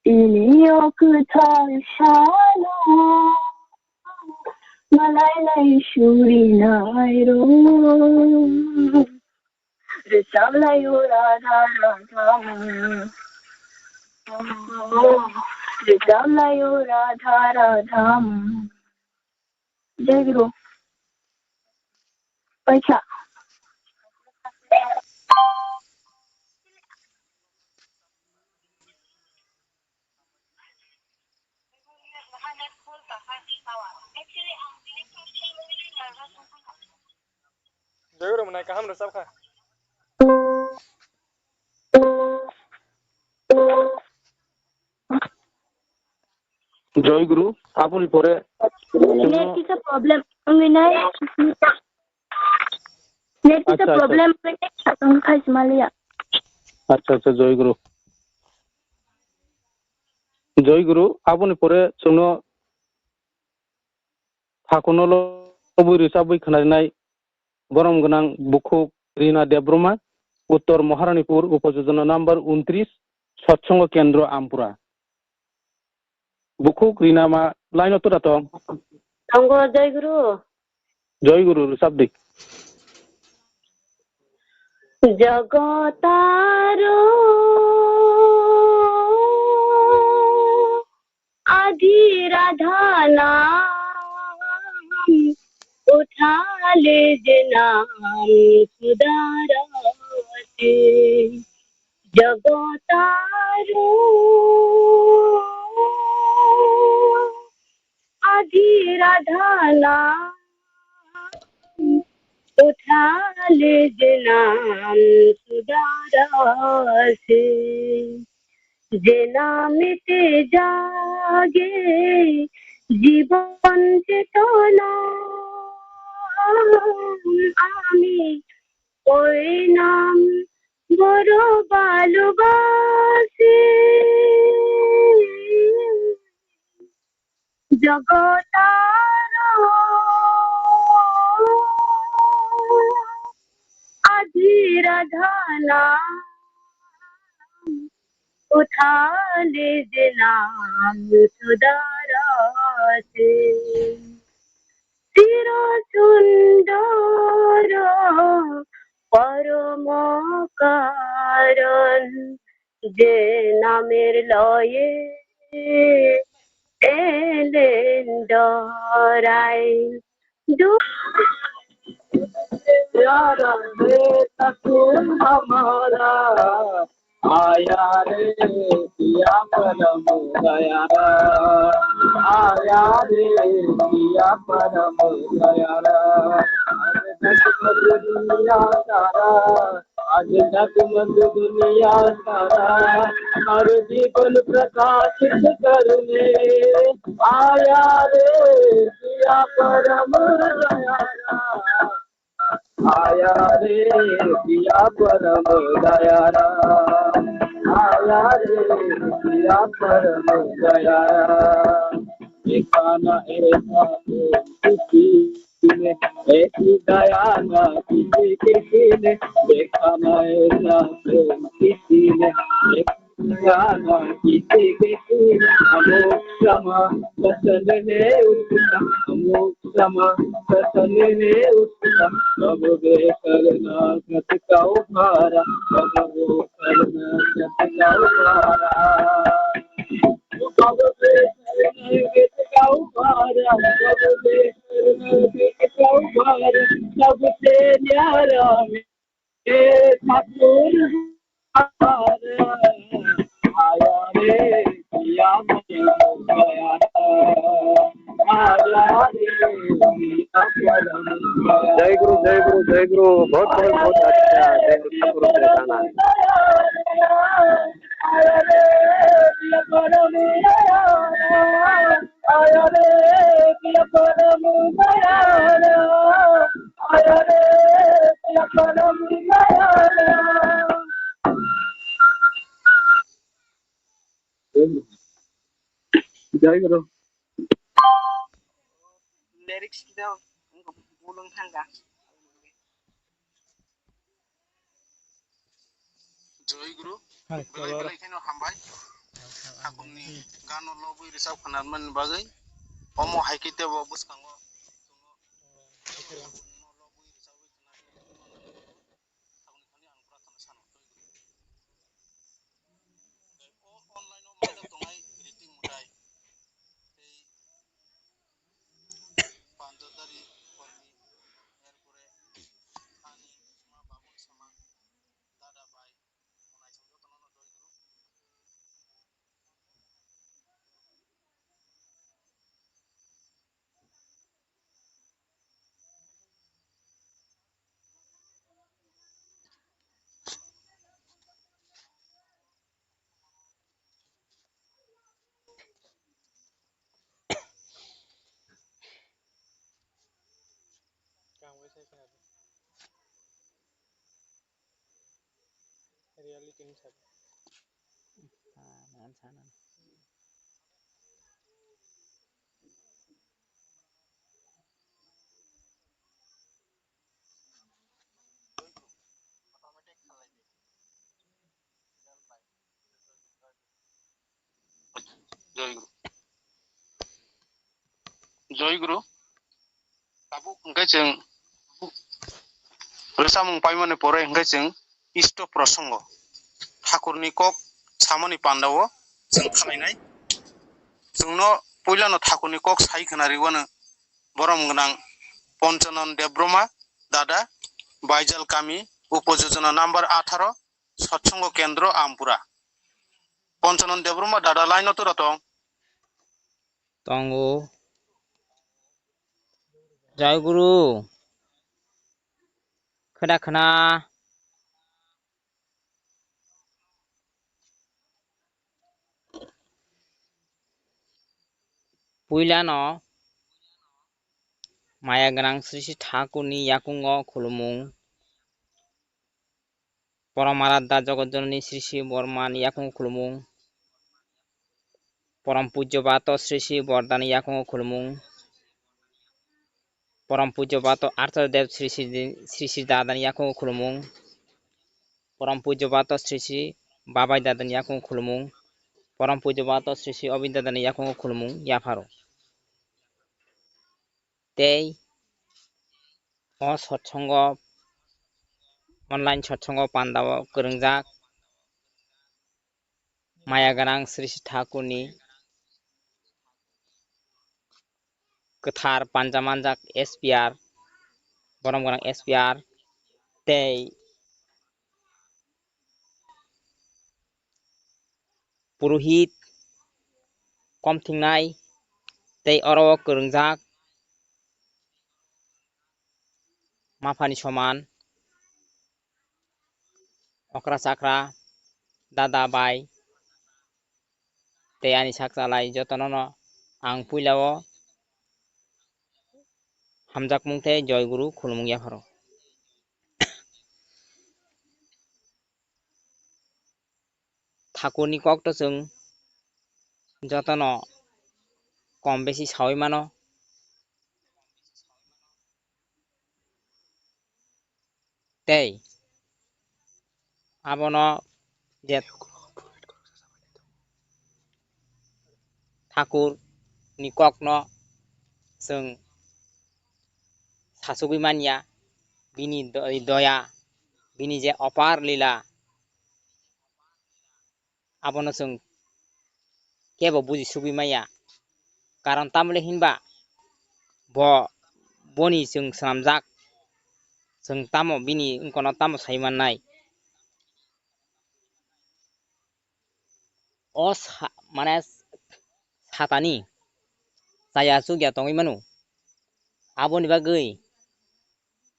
Tini o kwthar salo, malai lai suri nai ro. Rwchap lai o Radha Radha mung. Rwchap lai o Radha Radha mung. Jai Guru. Paikha. Joy Guru mwnai kaham rwchapkha. Joy Guru, aboni pore Net kisa problem wngwi nai. Net kisa Acha, acha. Problem wngwi nai, sakang khai simaliya. Acha, acha, Joy Guru. Joy Guru, aboni pore chwngno thakuno lobwi rwchabwi khwnarinai borom gwnang bukhuk Rina Debbarma, Uttor Maharanipur, Upojojona number untris, Satsongo Kendro, Ampura. Bukhuk Rina ma line o tura tong. Tongo, Joy Guru. Joy Guru, rwchap di. Jagotaro adhi radha naam, utha leje naam sudara se. Jagotaro adhi radha naam, utha leje naam sudara se. Je namete jage jibon chetona, ami oi naam boro bhalobasi. Jagotaro adhi radha naam, utha leje naam sudara se. Chiro sundoro paromo karon, je namer loye elen dorai. Du- Pyara hai Thakur hamara, Aaya re piya param dayala, aaya re piya param dayala. Aaj tak mag duniya sara, aaj tak mag duniya sara, har jeevan prakashit karne aaya re piya param dayala. Aaya re piya param dayala, aaya re piya param dayala. Dekha na aisa kisi ne, aisi daya na kisi kisi ne, dekha na aisa kisi ne, dekha na kisi kisi ne. Amuk sama pasand hai uska, amuk sama pasand hai uska, kab bhi karna khat ka upara, kab bhi karna khat ka upara, kab bhi karna khat ka upara, kab bhi karna khat ka upara, sabse pyara mere Thakur hamara, aaya re piya param dayala, aaya re piya param dayala. जय गुरु, जय गुरु, जय गुरु। बहुत, बहुत, बहुत अच्छा, जय गुरु ठाकुर के गाना। Jai Guru. Lyrics do bulung thangka. Joy Guru. Hai, belai kabar. Belai kheno hambai. Thakurni gano lobwi rwchap khwnarmani bagwi. Omo hai khe tebo bwskango. Tei o online o manjak tongnai riting mwtai tei panjotari kormi, erpore ani ma babuni sama, dada bai, bo naising jotono no joy guru. Reality ni sabi. Ah, nan sana. Joy Guru. Joy Guru. Tabuk hwnkhe chwng rwchapmung paimani pore hwnkhe chwng Isto Prosongo, Thakurni kok samani pandao chwng khlainai. Chwngno puilano Thakurni kok sai khna rwino borom gwnang Ponchanan Debbarma dada, Baijal kami, Upojojona number atharo, Satsongo Kendro, Ampura. Ponchanan Debbarma dada line o tura tong. Tongo. Jai Guru. Kheda khna. Puilano maya gwnang Sri Sri Thakurni yakungo khulumung. Porom aradda Jogot Jononi Sri Sri Bormani yakungo khulumung. Porom pujjo bato Sri Sri Bordani yakungo khulumung. Porom pujjo bato Arthar Dev Sri Sri, Sri Sri Dadani yakungo khulumung. Porom pujjo bato Sri Sri Babai Dadani yakungo khulumung. Porom pujjo bato Sri Sri Obin Dadani yakungo khulumung yapharo. Tei o satsongo, online satsongo pandao kwrwngjak maya gwnang Sri Sri Thakurni kwthar panja manjak S P R, borom gwnang S P R tei purohit komthingnai tei oro o kwrwngjak maphani soman okra chakra, dada bai tei ani sak chalai jotono no ang puila o hamjakmung tei joy guru khulumung yapharo. Thakurni kokto chwng jotono kom besi saui mano. Tei abono je Thakurni kokno chwng sachugwi manya, bini do-, doya, bini je opar lila, abono chwng kebo buji sugwi maya. Karon tamole hinba bo, boni chwng swnamjak, chwng tamo bini wngkono tamo sai mannai. O sa-, mane satani chaya chukya tongwi mano. Aboni bagwi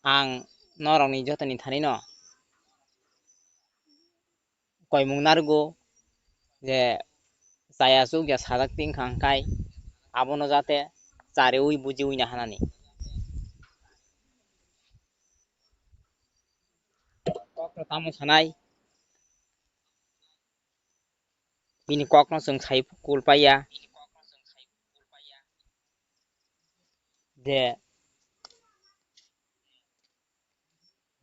ang norokni jotoni thanino koimung narwgo je chaya chukya sajak tongkha hwnkhe abono jate chariui bujiui nahanani. Kokno tamo sanai? Bini kokno chwng sai kulpaiya je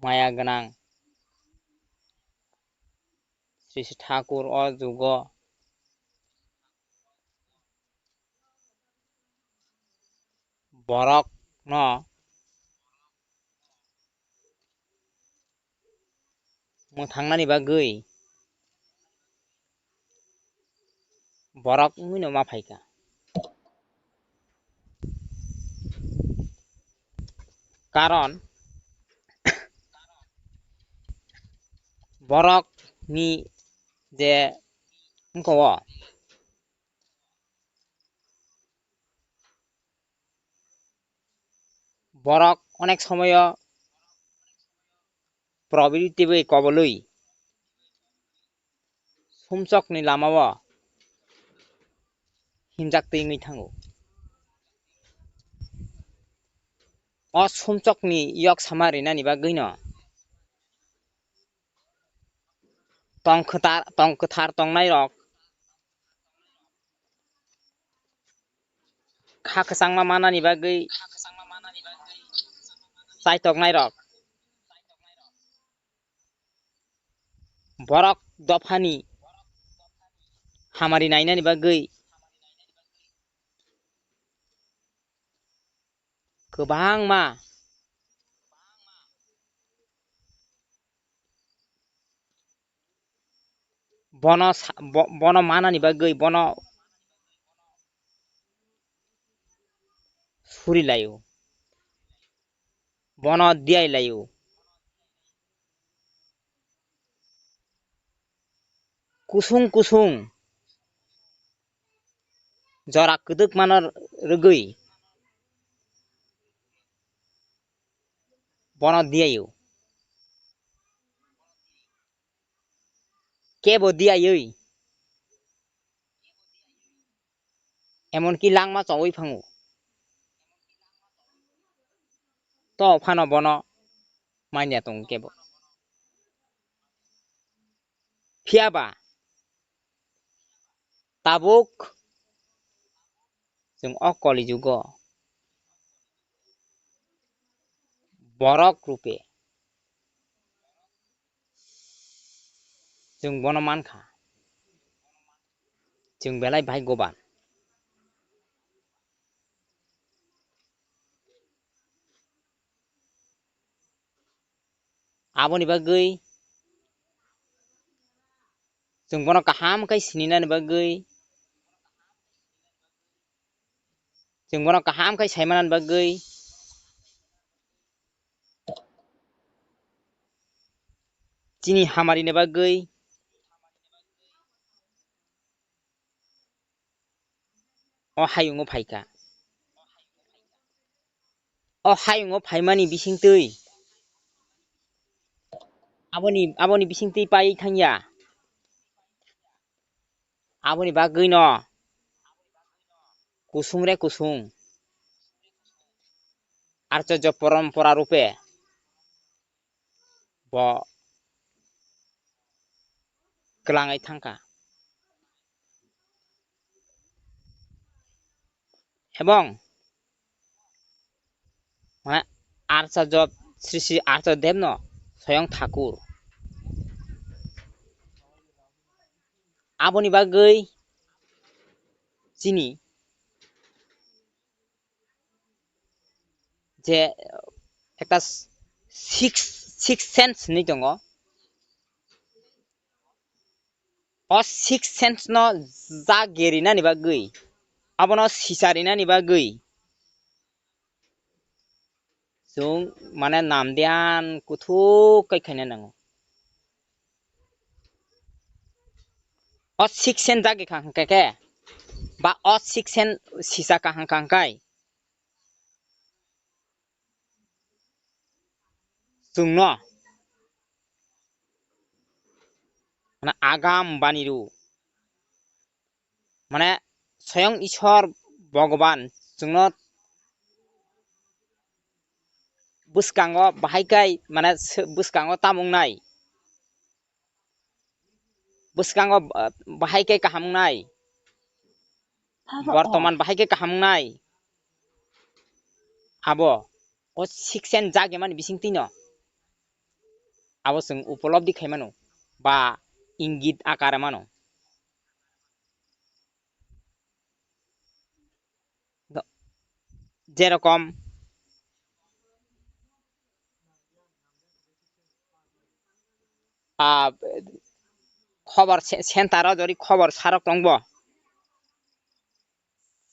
maya gwnang Sri Sri Thakur o jugo borokno mwthangnani bagwi borok wngwino ma phaikha. Karon borokni je wngkha o, borok onek somoyo probiriti bai kobolwi sumsokni lamao himjak twi wngwi thango. O sumsokni yok sama rinani bagwino tong kwthar, tong kwthar tongnairok, kha kwchangma manani bagwi chaitoknairok, borok dophani hamari nainani bagwi kwbangma bono sa-, bo-, bono manani bagwi bono suri laio, bono diyai laio. Kusung kusung jora kwdwk mano rwgwi bono diyaio. Kebo diyaiwi emonki langma chowi phango. To phano bono manya tongo kebo. Phiya ba tabuk chwng o koli jugo borok rupe chwng bono mankha, chwng belai bhagyoban. Aboni bagwi chwng bono kaham khe sininani bagwi, chwng bono kaham khe saimanani bagwi chini hamarini bagwi o hayungo phaikha. O hayungo phaimani bisingtwi aboni, aboni bisingtwi paiwi thangya. Aboni bagwino kusung re kusung archorjo porompora rupe bo kwlangwi thangkha. Ebong mane archorjo Sri Sri Archorjo Devno Soyong Thakur aboni bagwi chini je ekta six, six sense hinwi tongo. O six sense no jagwi rinani bagwi, abono sisa rinani bagwi chwng mane namdiyan kuthuk khe khaina nango. O six sense jagwi kha hwnkhe khe ba o six sense sisa kaham kha hwnkhe chwngno mane agam bani rw mane Soyong Ishwar Bhagwan chwngno bwskango bahai khe mane bwskango tamo wngnai. Bwskango, ah, bahai khe kaham wngnai. Bortoman bahai khe kaham wngnai. Abo o six sense jagwi mani bisingtwino abo chwng upolobdi khai mano ba ingit akare mano. Jerokom, ah, khobor se-, center o jori khobor sarok tongbo.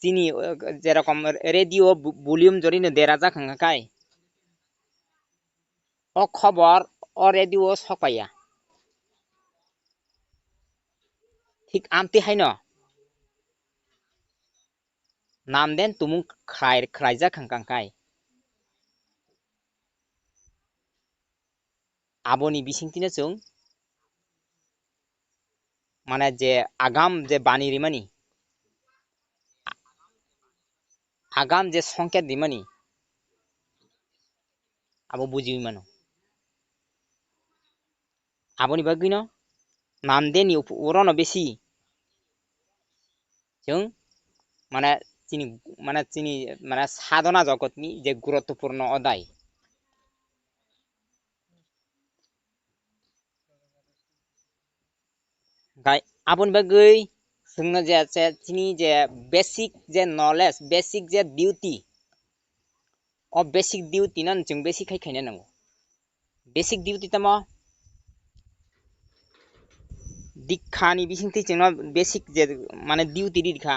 Chini, eh, jerokom radio bu-, volume jori no dera jak hwnkha khai. O khobor o radio o sok paiya. Thik amtwi haino. Namden tumung khlai, khlaijak hwnkha khai. Aboni bisingtwino chwng mane je agam je bani rimani, agam je songket rimani, Abo bujiwi mano. Aboni bagwino namdeni up-, urono besi chwng mane chini, mane chini, mane sadhona jogotni je guruttopurno odai. Gai aboni bagwi chwngno je, je chini je basic je knowledge, basic je duty, o basic duty no chwng basic khai khaina nango. Basic duty tamo dikha ni bisingtwi chwngno basic je mane duty rikha.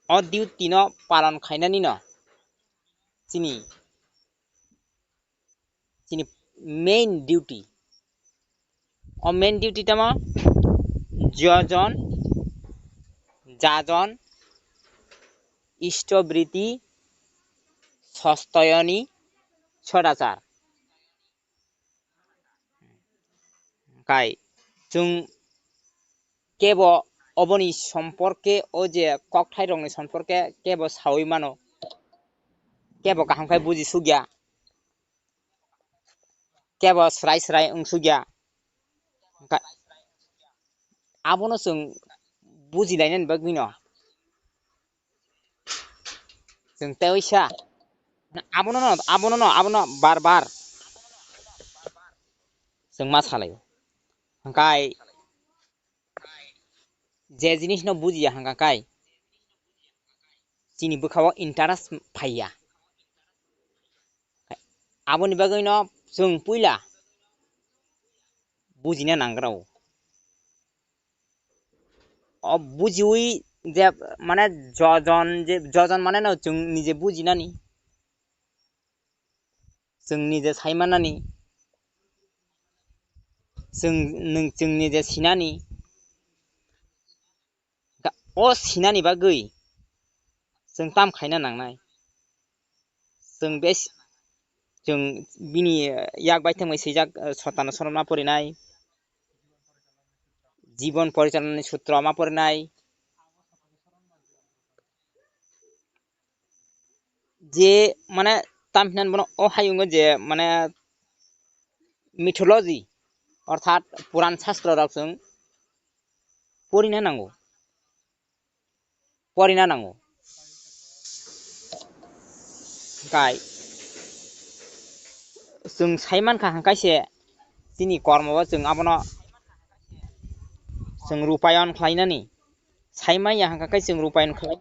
O duty no palon khainani no chini, chini main duty. O main duty tamo jojon, jajon, istobriti, sostoyoni, sodachar. Kai chwng kebo oboni somporke, o je kokthairokni somporke kebo saui mano, kebo kaham khai buji sukya, kebo srai srai wng sukya. Ka-, abono chwng bujilainani bagwino chwng teisa abono no, abono no, abono bar bar chwng ma salaio. Hwnkhe je jinisno bujiya hwnkha khe chini bwkhao interest phaiya. Aboni bagwino chwng puila bujina nangrao. O bujiwi je mane jojon, je jojon mane no chwng nije bujinani, chwng nije saimanani, chwng, nwng chwng nije sinani. O sinani bagwi chwng tam khaina nangnai. Chwng bes-, chwng bini yak bai thangbai swijak, eh, Sotana Soron ma porinai, Jibon Porichalonani Sutro ma porinai. Je mane tam hinani bono o hayungo je mane mythology orthat puran shastro rok chwng porina nango, porina nango. Kai chwng sai mankha hwnkhe se chini kormo bo chwng abono chwng rupayon khlainani, sai manya hwnkhe chwng rupayon khlai.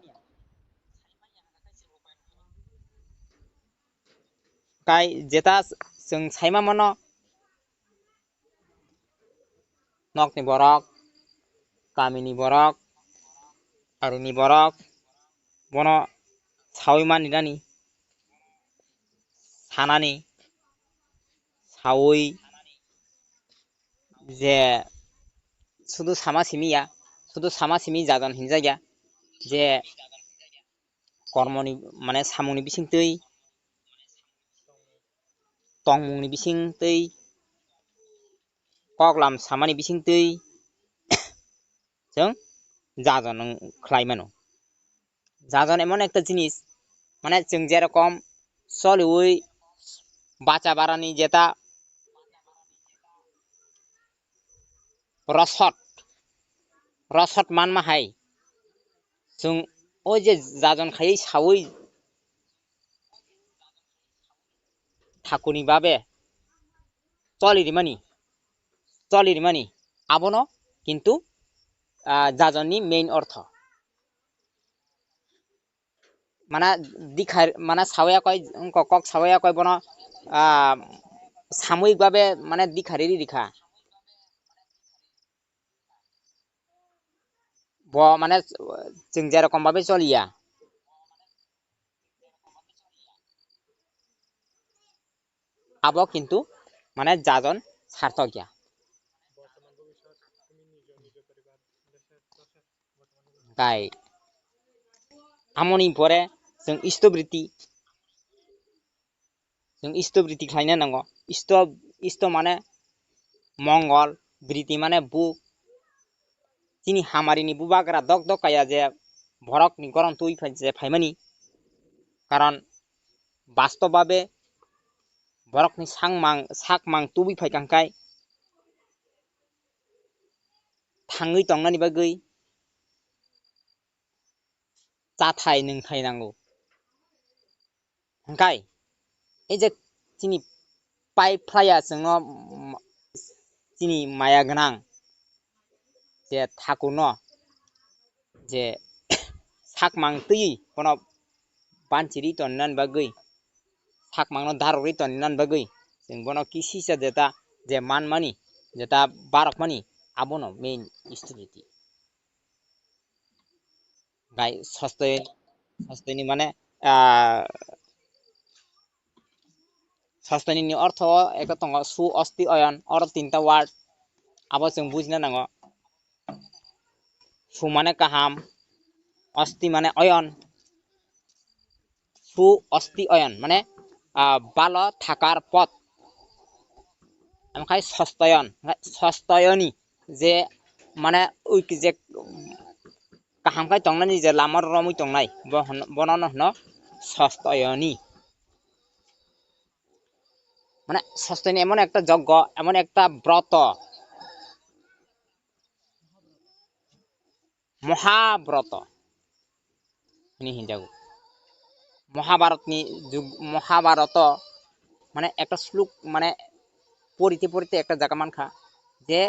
Kai jeta chwng saima mano, nokni borok, kamini borok, aroni borok, bono saui mani nani, sanani, saui je sudu sama simi ya, sudu sama simi jajon hinjak ya, je kormoni, mane samungni bisingtwi, tongmungni bisingtwi, koklam samani bisingtwi chwng jajon wng khlai mano. Jajon emon ekta jinis, mane chwng jerokom choliwi bacha barani jeta rosot, rosot manma hai chwng o je jajon khaiwi saui thakurni babe choli rimani, choli rimani abono kintu, ah, jajonni main ortho. Mana dikha, mana sawi ya koi, wngkha kok sawi ya koi bono, ah, samoyik babe mane dikha riri rikha. Bo mane chwng jerokom babe choliya. Abo kintu mane jajon sarthok ya. Kai amoni pore chwng istobriti, chwng istobriti khlaina nango. Isto, isto mane mongol, briti mane buk. Chini hamarini bubagra dok dok kaya je borokni goron twi phai-, je phaimani. Karon bastob babe borokni sakmang, sakmang tubui phaikha hwnkhe thangwi tongnani bagwi chathai nwngthai nango. Hwnkhe, e je chini pai phlaiya chwngno, mm, chini maya gwnang je thakurno je sakmang twi bono banchiri tonnani bagwi, sakmangno darogwi tonnani bagwi chwng bono kisisa jeta je manmani, jeta barokmani, abono main story. Gai sostoi, sostoi ni mane, ah, sostoi ni ortho o ekta tongo su, osti, oyon, oro tinta word abo chwng bujina nango. Su mane kaham, osti mane oyon, su, osti, oyon mane, ah, balo thakar pot. Amkhai sostoyon, sostoyoni je mane ui je kaham khai tongnani je lama romwi tongnai, bo hwn-, bono no hwno sostoyoni. Mane sostoyoni emon ekta joggo, emon ekta broto, Mohabroto hwnwi hinjago. Mohabharatni jug-, Mohabharoto mane ekta slok mane porite porite ekta jaga mankha je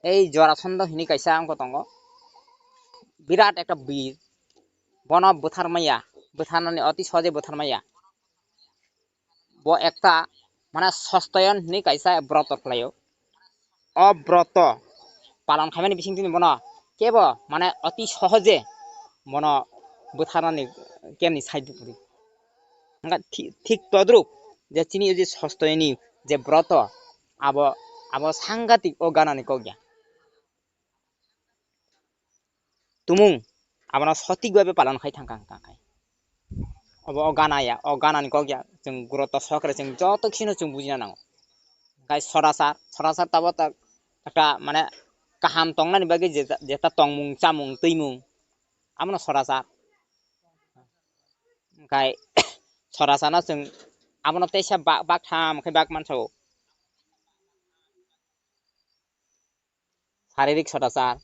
ei Jorasondho hwnwi kaisa wngkha tongo, birat ekta bir, bono bwtharmaya, bwtharnani oti sohoj bwtharmaya. Bo ekta mane sostoyon hwnwi kaisa broto khlaio. O broto palon khaimani bisingtwi bono kebo mane oti sohoje bono bwtharnani kemni side bwkhrwi. Hwnkhai thi-, thik todruk je chini o je sostoyoni je broto abo, abo sangatik o ganani kok ya. Tumung abono sotik babe palon khai thangkha hwnka khai. Obo o gana ya, o ganani kok ya, chwng groto sokre chwng joto kisino chwng bujina nango. Hwnkhe sorasar, sorasar tabo ta ekta mane kaham tongnani bagwi jeta, jeta tongmung, chamung, twimung, abono sorasar. Hwnkhe sorasarno chwng abono teisa bak, baktham khe bak mansago. Saririk sodachar,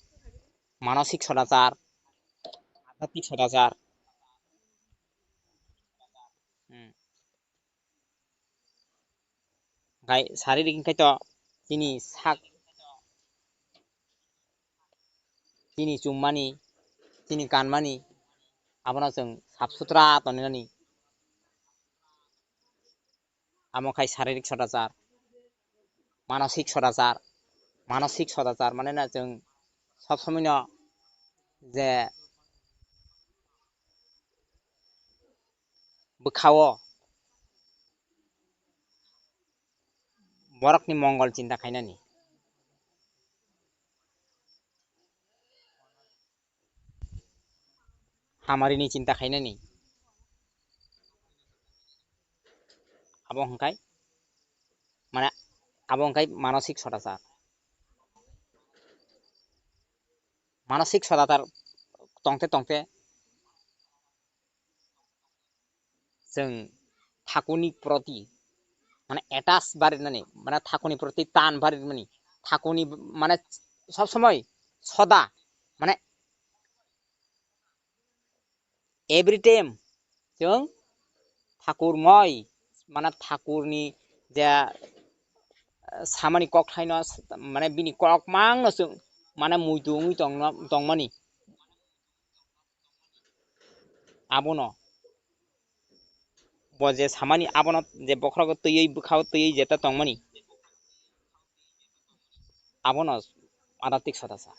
manosik sodachar, adhyatmik sodachar. Hmm. Gai saririk hwnkhe to chini sak, chini chummani, chini kanmani, abono chwng sap sutra tonwi nani. Amo khai saririk sodachar, manosik sodachar, manosik sodachar mane na chwng sob somoi no je bwkhao borokni mongol chinta khainani. Hamarini chinta khainani. Abo hwnkhe, mane, abo hwnkhe manosik sodachar. Manosik sodachar tongte tongte chwng thakurni proti, mane, attach barinani, mane, thakurni proti tan barinani, thakurni, mane, sob somoi soda, mane, every time chwng thakur moi, mane, thakurni je, eh, samani kokthaino, mane, bini kok mangno chwng, mane, muitu wngwi tongno, tongmani. Abono bo je samani, abono je bokhorogo twiwi, bwkhao twiwi jeta tongmani, abono adhyatmik sodachar.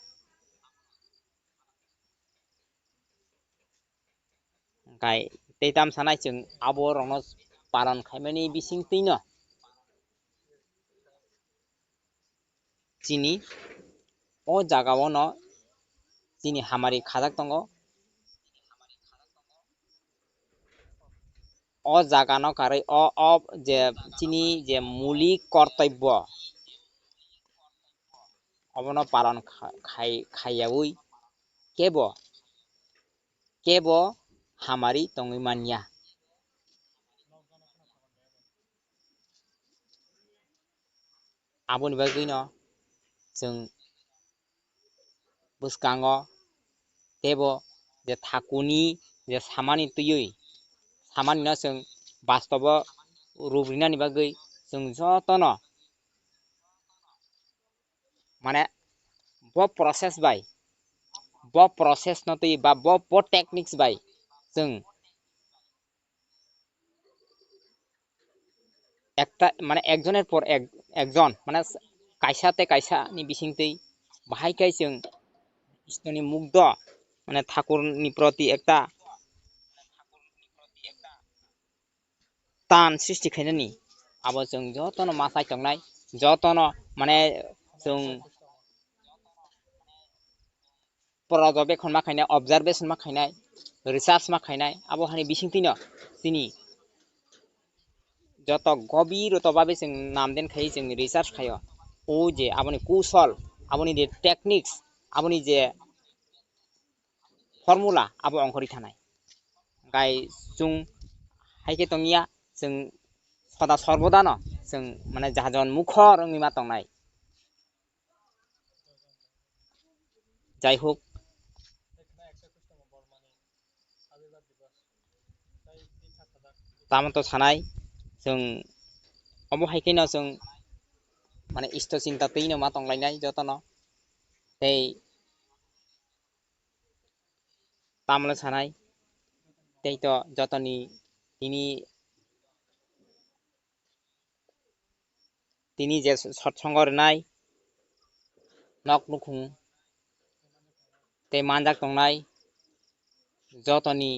Hwnkhe tei tam sanai chwng abo rokno palon khaimani bisingtwino chini o jaga o no chini hamari khajak tongo. O jaga no karwi o, o je chini je mulik kortobbo obono palon kha-, khai, khaiyaui kebo, kebo hamari tongwi manya. Aboni bagwino chwng bwskango teibo je thakurni je samani twiwi samanino chwng bastobo rup rinani bagwi chwng jotono, mane, bo process bai, bo process no twi ba bo, bo techniques bai chwng ekta, mane, ekjoner por ek, ekjon, mane, kaisa tei kaisa ni bisingtwi bahai khe chwng Istorni mukdo, mane, thakurni proti ekta tan srishti khainani, abo chwng jotono ma sai tongnai, jotono, mane, chwng porjobekhon ma khainai, observation ma khainai, research ma khainai, abo hani bisingtwino chini joto gobiro to babe chwng namden khai chwng research khaio. O je aboni kusol, aboni je techniques, aboni je formula abo ongkhorwi thanai. Gai chwng hai khe tongya, chwng soda sorbodano chwng, mane, jahajon mukhor wngwi ma tongnai. Jai hok, tamo to sanai, chwng omo hai kheno chwng, mane, isto chinta twino ma tonglainai jotono. Tei tamle sanai, tei to jotoni tini, tini je sotsongo rwnai nok nukhung tei manjak tongnai jotoni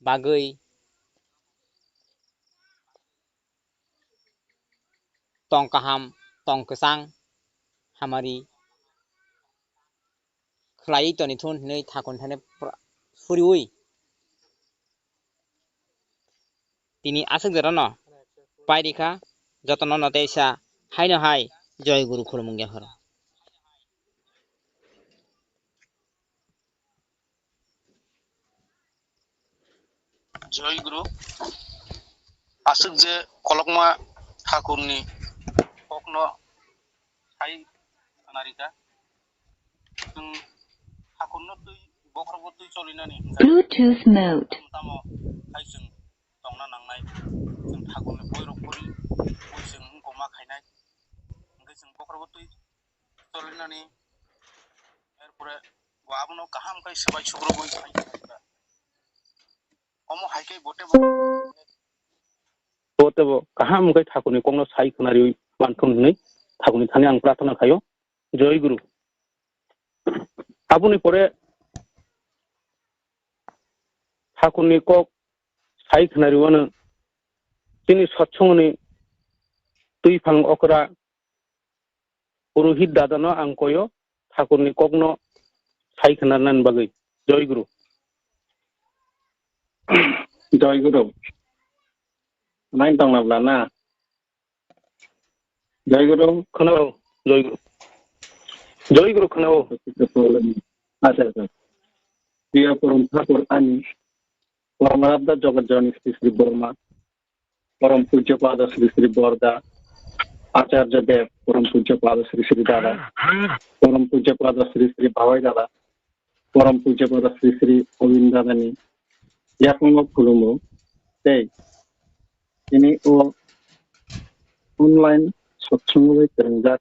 bagwi tong kaham, tong kwchang, hamari khlaiwi toni thun hinwi thakurni thani pra-, suriui tini aswk jorano pai rikha, jotono no teisa haino hai Joy Guru khulumung yapharo. Joy Guru, aswk je kolokma thakurni kokno hai khna rikha. Chwng thakurno twi bokhorokbo twi cholinani hwnkhe Bluetooth mode. Tamo tamo hai chwng tongna nangnai. Chwng thakurni boirok pori, bui chwng wngkoma khainai. Hwnkhe chwng bokhorokbo twi cholinani, erpore bo abono kaham khe swbai sukrubwi sai khlaikha. Omo hai khe bo teibo, bo teibo kaham khe thakurni kokno sai khwnariui manthun hwnwi thakurni thani ang prarthana khaio. Joy Guru. Aboni pore thakurni kok sai khwnariwano chini sotsongni twiphang okra Purohit dadano ang koyo, thakurni kokno sai khwnarnani bagwi. Joy Guru. Joy Guru. Nai tongna bla na? Joy Guru. Khwnao, Joy Guru. Joy Guru khwnao. Acha, acha. Priya Porom Thakur ani Porom Rabda Jagat Jani Sri Sri Borma. Porom Pujya Pada Sri Sri Borda, Acharya Dev, Porom Pujya Pada Sri Sri Dada, Porom Pujya Pada Sri Sri Bhawai Dada, Porom Pujya Pada Sri Sri Obin Dadani yakungo khulumu tei tini o online satsangwi kwrwngjak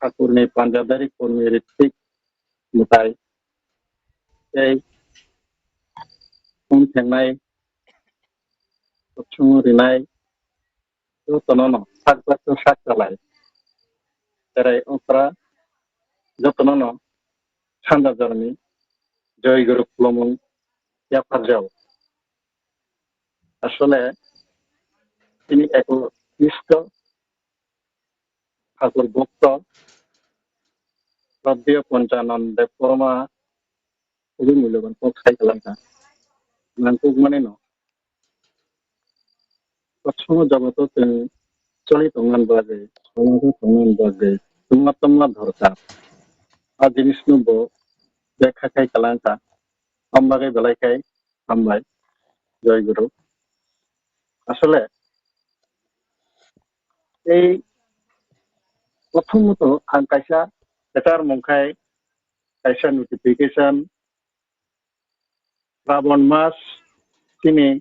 Thakurni panjabari kormi Ritik Mwtai tei wng thengnai kuchung rinai jotono no sak baksa sak chalai. Cherai okra jotono no sanja jorni joy guru khulumung yapharjao. Asole tini eknisto Thakur bhokto Rabdiya Panchanan Debbarma Uri muiloban kok sai kwlangkha. Nangkukmani no. Kothoma jagat o chwng choli tongmani bagwi, somajo tongmani bagwi, tongma tongma dorkar. A jinis no bo bekha khai kwlangkha. Am bagwi belai khai hambai. Joy Guru. Asole ei Prothomot ang kaisa kwchar mung khai kaisa notification, Srabon mas chini,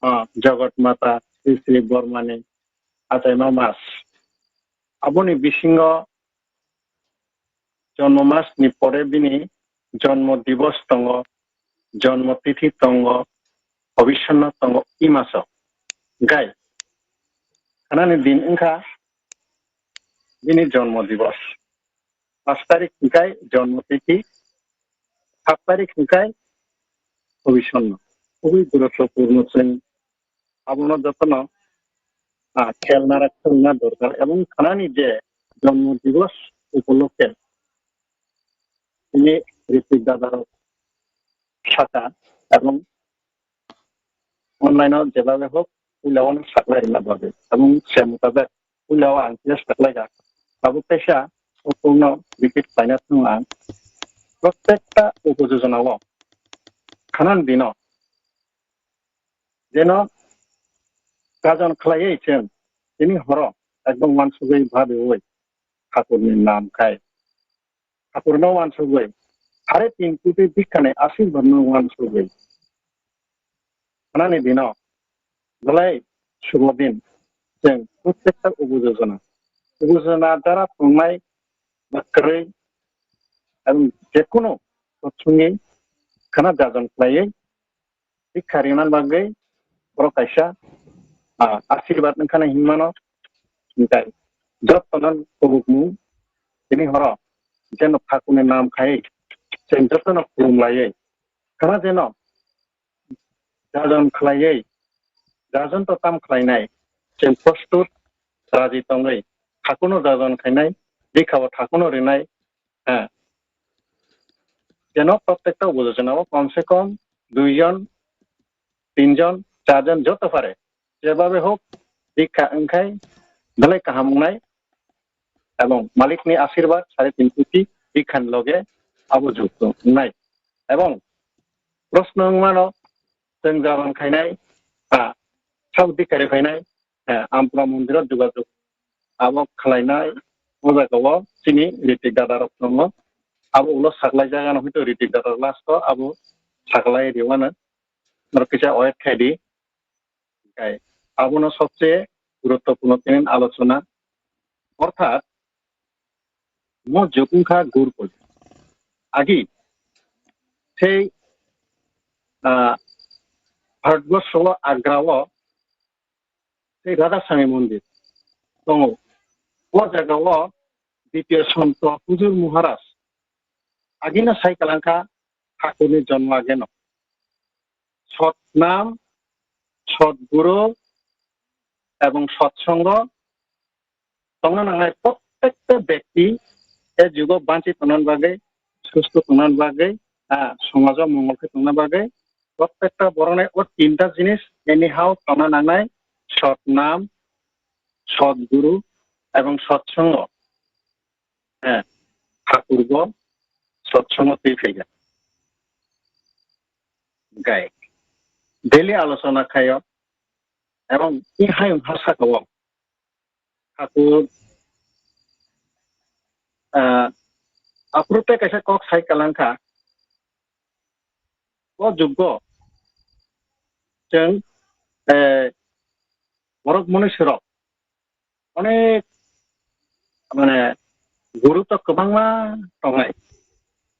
ah, Jagat Mata Sri Sri Bormani achaima mas. Aboni bisingo Jonmo mas ni pore bini Jonmo Divos tongo, Jonmo Tithi tongo, Bhavishyonno tongo, i maso. Gai. Khanani din wngkha bini Jonmo Divos. Pas tarik hwnkhe Jonmo Tithi, sat tarik hwnkhe Bhavishyonno. Khubui guruttopurno chwng abono jotono, ah, khel narak chwngna dorkar ebong khanani je Jonmo Divos upolokhe tini Ritik Dadarok saka ebong online o jebabe hok puila o saklai rwna bagwi ebong se mutabek puila o ang tei saklai jak. Tabuk teisa o pungno repeat khlaina thung ang. Protekta upo jojona o khanan dino jeno gajon khlaiwi chwng tini horo ekdom uansugwi bhabiwi Thakurni nam khai Thakurno uansugwi sare tin koti bikhani asirbarno uansugwi khanani dino belai subo din chwng protekta upo jojona upo jojona dara tongnai ba kwrwi ang jekunu kothungwi khana gajon khlaiwi bikha rinani bagwi borok kaisa, ah, asirwad wngkhana hinmano. Hinkhe jotono kubukmung tini horo jeno Thakurni nam khai chwng jotono khulum laiwi khana jeno gajon khlaiwi gajon to tam khlainai chwng prostut raji tongwi Thakurno gajon khainai bikha o Thakurno rinai. Hwnkhe jeno protekta upo jojona o komse kom duijon, tinjon, charjon joto pare jebabe hok bikha wngkhai belai kaham wngnai ebong malikni asirwad sare tin koti bikhani loge abo jukto wngnai ebong proshno wngmano chwng gajon khainai, ah, sabo bikha ri khainai, eh, Ampura mondiro jogajog abo khlainai o jaga o chini Ritik Dadarok tongo. Abo ulo saklai jaga no hwnkhe Ritik Dadarok last o abo saklai rwmano norok kisa wait khai di. Khai abono sobse guruttopurno tinin alochona. Orthat mo jukung kha Gurukul. Agi sei, ah, Bharatborsho o Agra o sei Radha Swami mondir tongo. O jaga o Ditiyo Santo Huzur Maharaj agino sai kalangkha Thakurni jonmo ageno. Sotnam, Sotguru ebong Sotsongo tongna nangnai prottekta bekti e jugo banchi tongna bagwi, susto tongna bagwi, ah, somajo mongol khe tongna bagwi prottekta borokni o tinta jinis anyhow tongna nangnai, Sotnam, Sotguru ebong Sotsongo. Eh, Thakurbo Sotsongo twi phaikha. Gai. Daily alochona khaio. Ebong i hayung ha saka o Thakur, ah, aphuru tei kaisa kok sai kalangkha. O jugo chwng, eh, borok mwnwi sirok onek, mane, guru to kwbangma tongnai.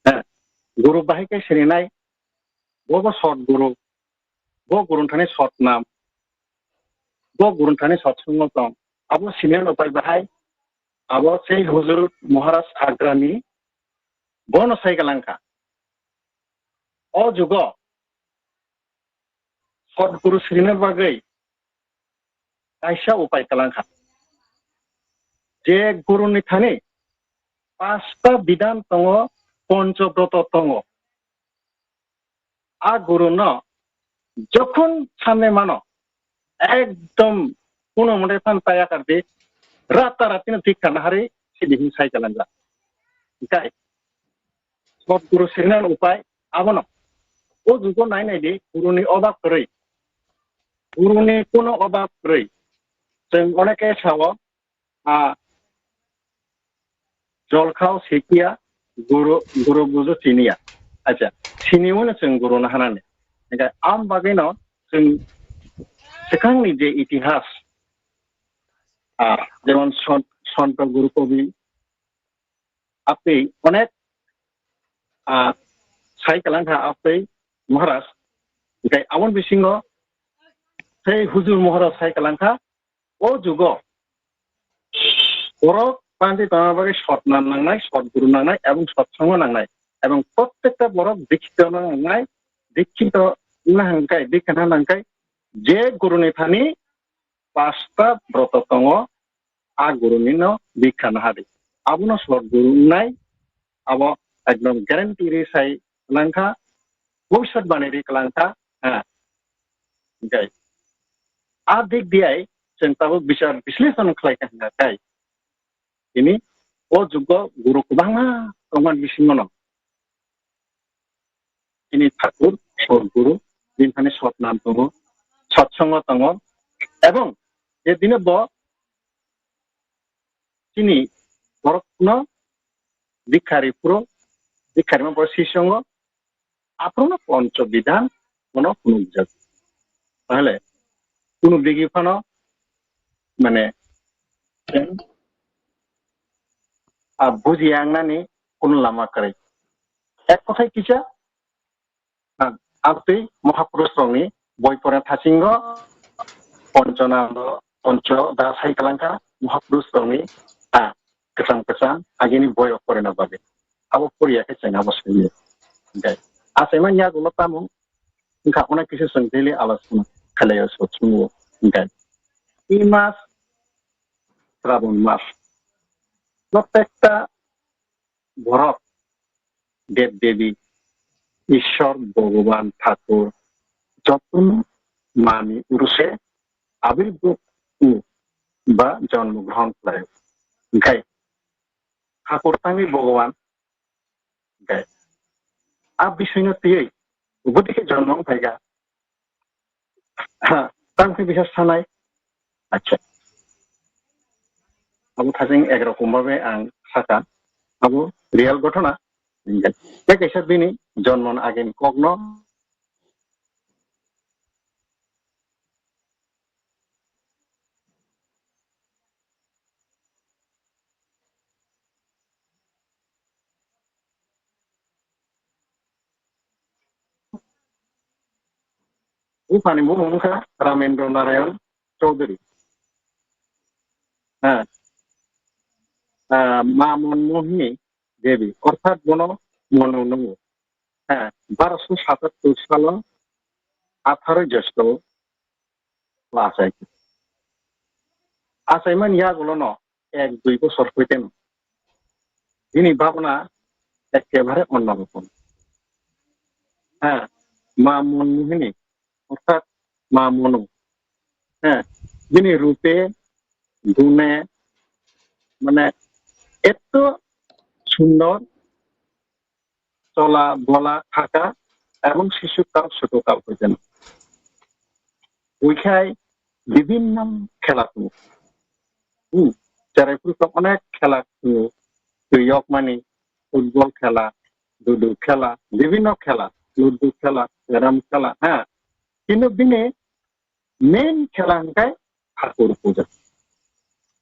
Heh, guru bahai khe sininai, bo bo sot guru, bo guru thani sot nam, bo guru thani sot sungo tong. Abo siniya no pai bahai, abo sei huzur Maharaj Agrani, bono sai kalangkha. O jugo Sotguru sirina bagwi kaisa upai kwlangkha. Je guruni thani pasta bidhan tongo, ponchobroto tongo. A guruno jokhon samne mano, ekdom kuno mode phan taya kardi, rata ratino thik thana hari sidi hin sai kwlangjak. Hinkhe Sotguru sirina upai abono. O jugo nai nai di, guruni obab kwrwi. Guruni kuno obab kwrwi. Chwng oneke sao, a, jol khao sikiya, guru, guru bujo siniya. Acha, sini uno chwng guru no hanani. Hingke am bagwi no chwng swkangni je itihas, ah, jemon son-, Santo Guru Kobi, apni onek, ah, sai kalang kha apni Maharaj. Hingke aboni bisingo sei Huzur Maharaj sai kalang kha, o jugo borok panti tongna bagwi sot nam nangnai, sot guru nangnai, ebong sot songo nangnai, ebong prottekta borok dikhito nangnai, dikhito na hangkai, dikhana nangkai, je guruni thani pasta broto tongo, a guruni no dikha nahadi. Abono sot guru wngnai, abo ekdom guarantee ri sai langkha, bhobishyot bani ri langkha, ha. Hingkai a dik diai chwng tabuk bichar bisleshon khlai kha hingkha kai. Tini o jugo guru kwbangma tongmani bisingo no. Chini thakur, sot guru, bini thani sot nam tongo, sot songo tongo, ebong je dine bo chini borokno dikha ri phuru, dikha rima bo sisongo, aphuru no poncho bidhan bono phunukjak. Tahole kunu digi phano mane a bujiya wngnani kunu lama kwrwi. Ek kothai kisa, ah, amtwi Mahapurush rokni boi pore thasingo Ponchanando, Poncho da sai kalangkha Mahapurush rokni, ah, kwcham kwcham agini boi rok porina bagwi. Abo poriya khe chwng abo simi. Hingkhe achaimani yagulo tamo wngkha, onek kisa chwng daily alochona khlaiyo sot sungo. Hingkhe i mas, Srabon mas. Prottekta borok, Dev Devi, Ishwar, Bhogoban, Thakur, jotono mani uruse abirbhav o ba jonmo grohon khlaio. Hingkhe Thakur tangwi Bhogoban, hingkhe a bisoino twiwi ubodike jonmo wngphaikha. Ha, tang khe bisa sanai. Acha. Abo thajeng ek rokom babe ang saka. Abo real ghotona. Tei kaisa bini jonmon ageni kokno. Buphani bumung wngkha Ramendra Narayan Chaudhary. Ha. Ah, Ma Monmohini Devi, orthat bono Monu nungo. Ha, barosho satattur salo atharoi Jyoshtho o achai. Achaimani yagulono ek dui bosor hoiteno bini bhabna ekkebare onno rokom. Ha, Ma Monmohini, orthat Ma Monu. Ha, bini rupe, gune, mane, etto sundor, chola bola thaka ebong sisukal sukukal hoiteno. Buikhai bibinno khela tongo. Hmm, cherai phuru khe onek khela tongo. Twi yokmani, football khela, dudu khela, bibinno khela, ludu khela, carrom khela, ha. Kintu bini main khela hwnkhe Thakur puja.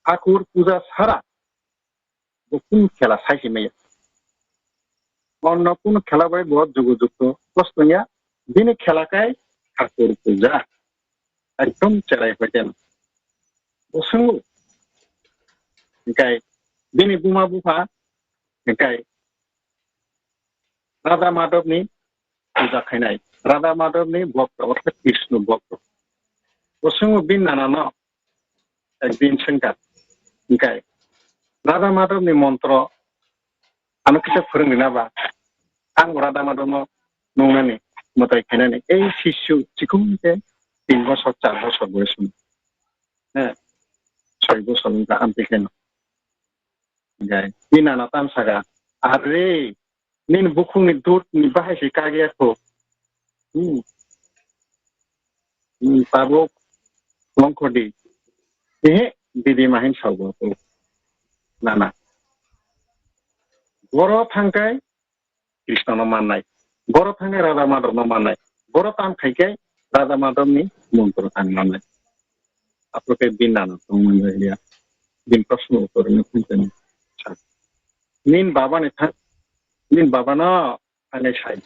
Thakur puja sara bo kunu khela sai se maya. Onno kunu khela bai bo jugu jukto kosto ya. Bini khela khai Thakur puja. Ekdom cherai hoiten. Bo swngo. Hingkai bini buma bupha hingkai Radha Madhav ni puja khainai. Radha Madhav ni bhokto, orthat Krishna bhokto. Bo swngo bini nana no ekdin swngkha. Hingkai Radha Madhav ni montro ano kisa phwrwng rina ba. Ang Radha Madhav no nungnani, mwtai khainani. Ei sisyu chikon khe tin bosor, char bosor boyos ni. He, soi bosor wngkha amtwi kheno. Hingkai bini nana tamo saka, "Are, nini bukhukni dudni bahai se kagya kho." Hmm. Hmm, tabuk longkhordi. Ehe, didi mahin sago to. Nana. Goro thangkai Krishna no mannai. Goro thangkai Radha Madhav no mannai. Goro tam khaikai Radha Madhav ni montro thang mannai. Aphuru khe bin nana tong manjak liya. Bin proshno uttor ni phung tani sa. Nin baba ni thang, nin baba no thangkai sai.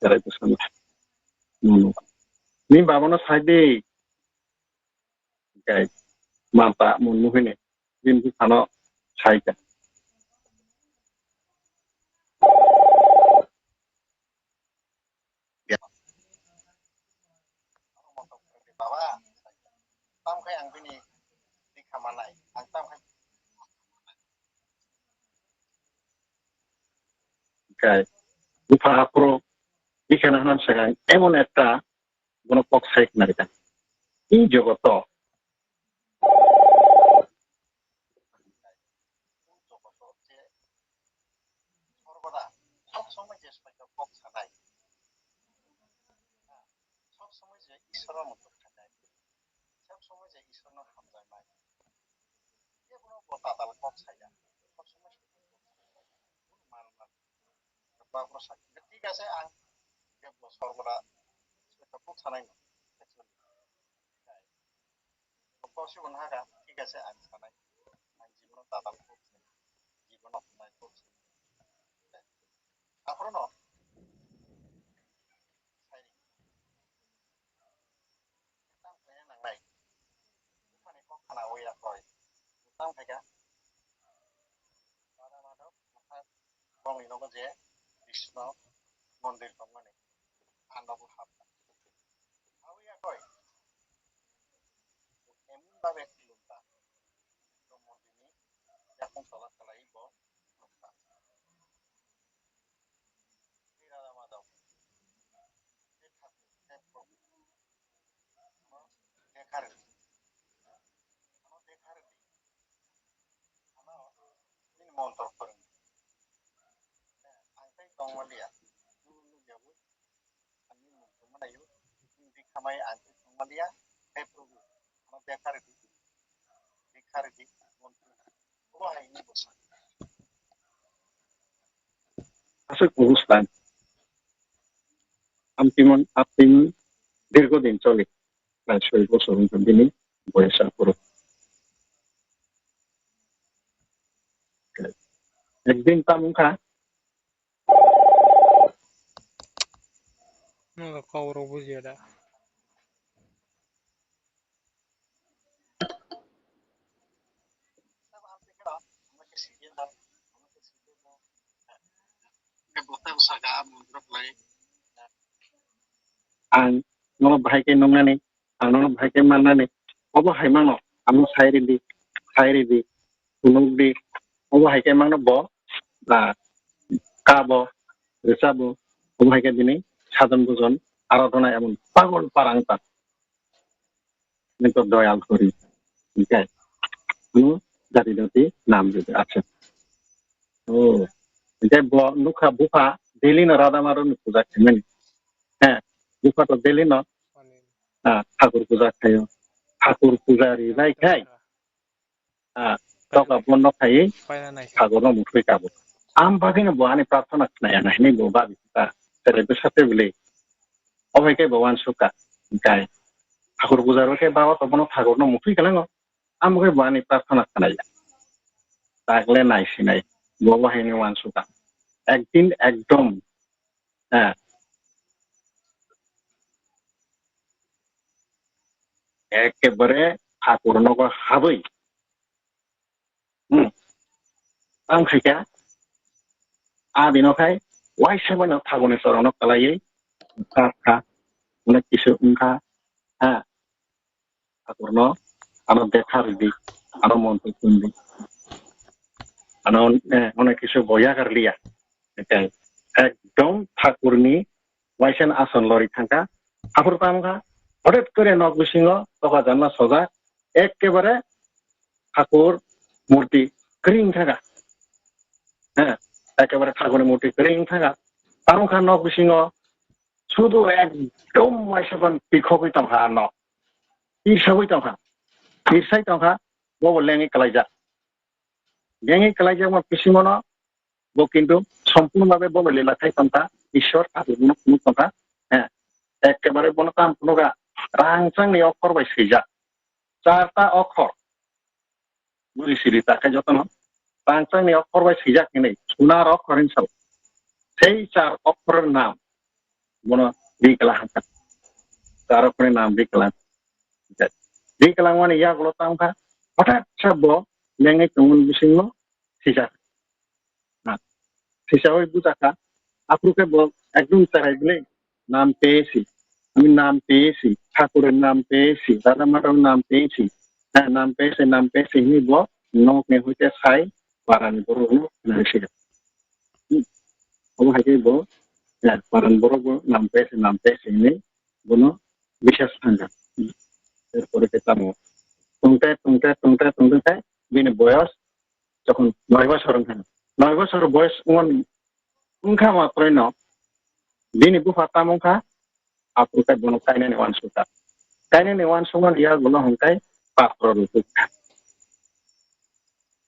Jarai bwsano. Mono. Nin baba no sai di. Kai. Mata mun muhini. Bin buphano sai ka. Baba, tam khai ang bini bikha manai, ang tam khai. Kai, bupha aphuru bikha na hanam sakang, emon ekta bono kok sai khna rikha. I jogoto. Sob somoi je Ishwar no muchuk khainai, sob somoi je Ishwar no hamjaknai, kebono bo tatal kok saya, sob somoi man man. Ba bro sa, thik ase, ang kebo sorbora kok sanai no. Kok si bon haga, thik ase, ang sanai. Ang jibono tatal kok sanai, jibono hamnai kok sanai. Aphuru no. Tam khe nangnai. Buphani kok khana wi ya koi. Tam khe ga. Bada madok, bokha bongni nogo je Krishna mondir tongmani. A nogo hapna. Awi ya koi. Emun babe khulumta. Krishna mondirni yakung tola kalai bo khulumta. Radha Madhav. Dekha, dekha. Ano dekha rwdi. Ano dekha rwdi. Ano nini montor phwrwng. Ang tei tongmaliya. Nini nukya bo. Ang nini montor manayo. Nini bikhamai ang tei tongmaliya. He Prabhu. Ano dekha rwdi. Dekha rwdi. Montor. Obo hai nini bwsa. Aswk bwswk. Amtimon, amtimon dirghodin choli. Prai soi bosor wngkha bini boyes aphuru. Ekdin tamo wngkha. Nwng kok rok bujiya da. Ang nono bahai khe nuknani, ang nono bahai khe mannani, obo hai mano, amo sai ridi, sai ridi, phunuk di, obo hai khe mano bo, ah, kabo, rwchabo, obo hai khe bini sadon bujon, aradhona emon pagol para wngkha. Nito doyal kori. Hingke. Ano jati jati nam jati. Acha. Oh. Hingke bo nukha bupha daily no Radha Madhav ni puja khaimani. He. Bupha to daily no. Ah, Thakur puja khaio. Thakur puja ri bai khai. Ah, toka bondo khai. Thakur no muthwi kabo. Am bagwi no bo ani prarthana khnaya na hinwi bo babi ta. Tere bwsa te bwle. Obo hai khe bo uansukha, hingkai Thakur puja rw khe baba to bono Thakur no muthwi kwlango, amo khe bo ani prarthana khwnaya. Takle naisinai, bo bo hai ni uansukha. Ekdin ekdom, eh, ekebare Thakur nogo habwi, Hmm. Tang khaikha, a dino khai, waisa mano Thakurni chorono kwlaiwi, kha, kha, onek kisu wngkha, ha, Thakurno, ano dekha rwdi, ano montro khwlwngdi, ano, eh, onek kisu bo yakarliya, hwnkhe ekdom Thakurni waisa ason lori thangkha, aphuru tamo kha, hotet kore nok bisingo toka janma sojak, ekkebare Thakur murti kring thangkha. He, ekkebare Thakurni murti kring thangkha. Tamo kha nok bisingo sudu ekdom waisa ban pikhogwi tongkha a nok. Tirsagwi tongkha. Tirsai tongkha, bobo lengwi kwlaijak. Lengwi kwlaijakma bisingono Bo kintu sompurno bhabe bono lila khai tongkha, Ishwar tabukno phunuk tongkha. He, ekkebare bono tamo phunukha, rangchakni okhor bai swijak. Charta okhor. Buri siri ta khe jotono. Rangchakni okhor bai swijak hinwi, sunar okhor hinwi sao. Sei char okhorni nam. Bono Rikla hwnkha. Char okhorni nam Rikla. Rikla wngmani yagulo tamo kha. Hothat sa bo lengwi tongmani bisingo sijak. Ha. Sijak oi bujakha. Aphuru khe bo ekdom cherai bwlwi nam pesi. Ami nam pesi. Thakurni nam pesi. Dada madam nam pesi. Ha, nam pesi, nam pesi hinwi bo nokni hoite sai parani borokno nai sijak. Hmm. Obo hai khe bo, eh, parani borok bo nam pesi, nam pesi hinwi bono bisas thangkha. Hmm. Erpore khe tamo tongte, tongte, tongte, tongte khe bini boyos jokhon noi bosor wngkha. Noi bosor boyos wng-, wngkha matroino bini bupha tamo wngkha, aphuru khe bono kainani uansukha. Kainani uansukmani yagulo hwnkhe patro rutukha.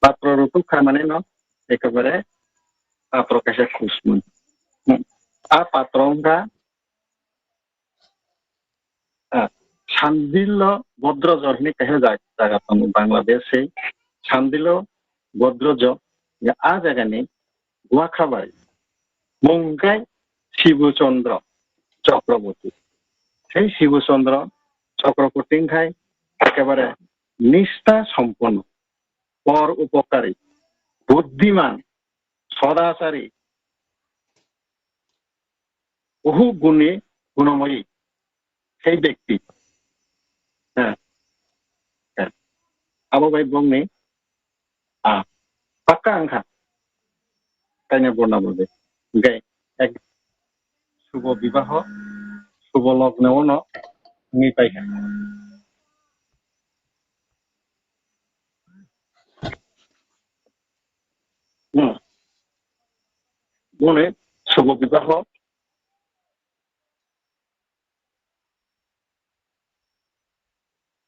Patro rutukha mane no ekebare patro kaisa khusmung. Hmm. A patro wngkha, ah, Sandilo Bodrojo hinwi kaisa ja-, jaga tongo Bangladesh se. Sandilo Bodrojo, ya, a jagani Guakhabari. Mung khe Sibu Chandra Chakraborty. Sei Sibu Chandra Chakraborty wngkhai ekebare nistha somponno, por upokari, buddiman, sodachari, bohu guni gunomoyi, sei bekti. Heh, heh. Abo bai bongni, ah, pakka wngkha. Kaina borna bo de. Hingke ek subo bibaho, subo logno ono wngwi paikha. Hmm. Boni subo bibaho.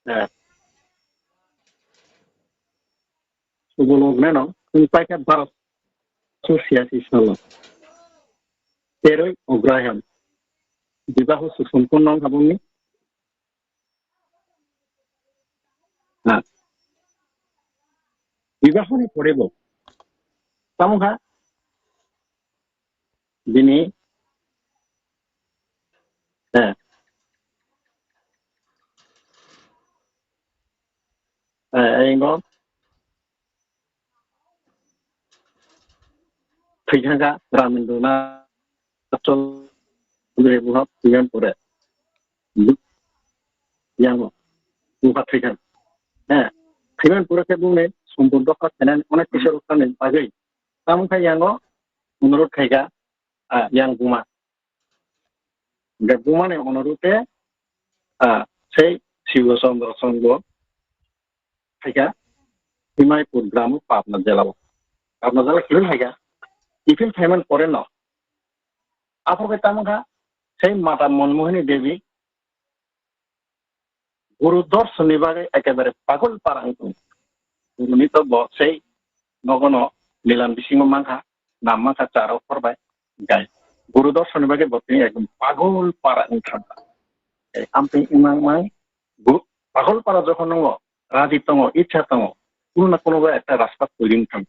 Eh. Subo logno wng paikha barosho siyasi salo. Teroi Ograyan. Bibaho susompon nong habongni. Ha. Bibahoni pore bo. Tamo kha? Bini, eh. Eh, ingo. Thwikha kha Rabindranath Tagore buha thwiyan pore. Yang buha thwikha. Eh, thwiyan pore khe bumni sompun dokha khainani onek kisa rwkha ni bagwi. Tamo khe yango onurot khaikha, ah, yang buma. Hingke bumani onurute, ah, sei Sibo Chandra Songbo phaikha Himaipur gramo Pabna jela o. Pabna jela kiphil phaikha? Kiphil phaimani pore no aphuru khe tamo kha sei Mata Monmohini Devi Guru dorshon ni bagwi ekebare pagol para wng tong. Guru ni to bo sei nogo no nilam bisingo mankha, nam mankha charo khorbai. Gai. Guru dorshon ni bagwi bo tini ekdom pagol para wng thang. Ei, amtwi wng mang mang, gu-, pagol para jokhon nongo, raji tongo, ichha tongo, kuno na kuno ba ekta rasta toiri wng thang.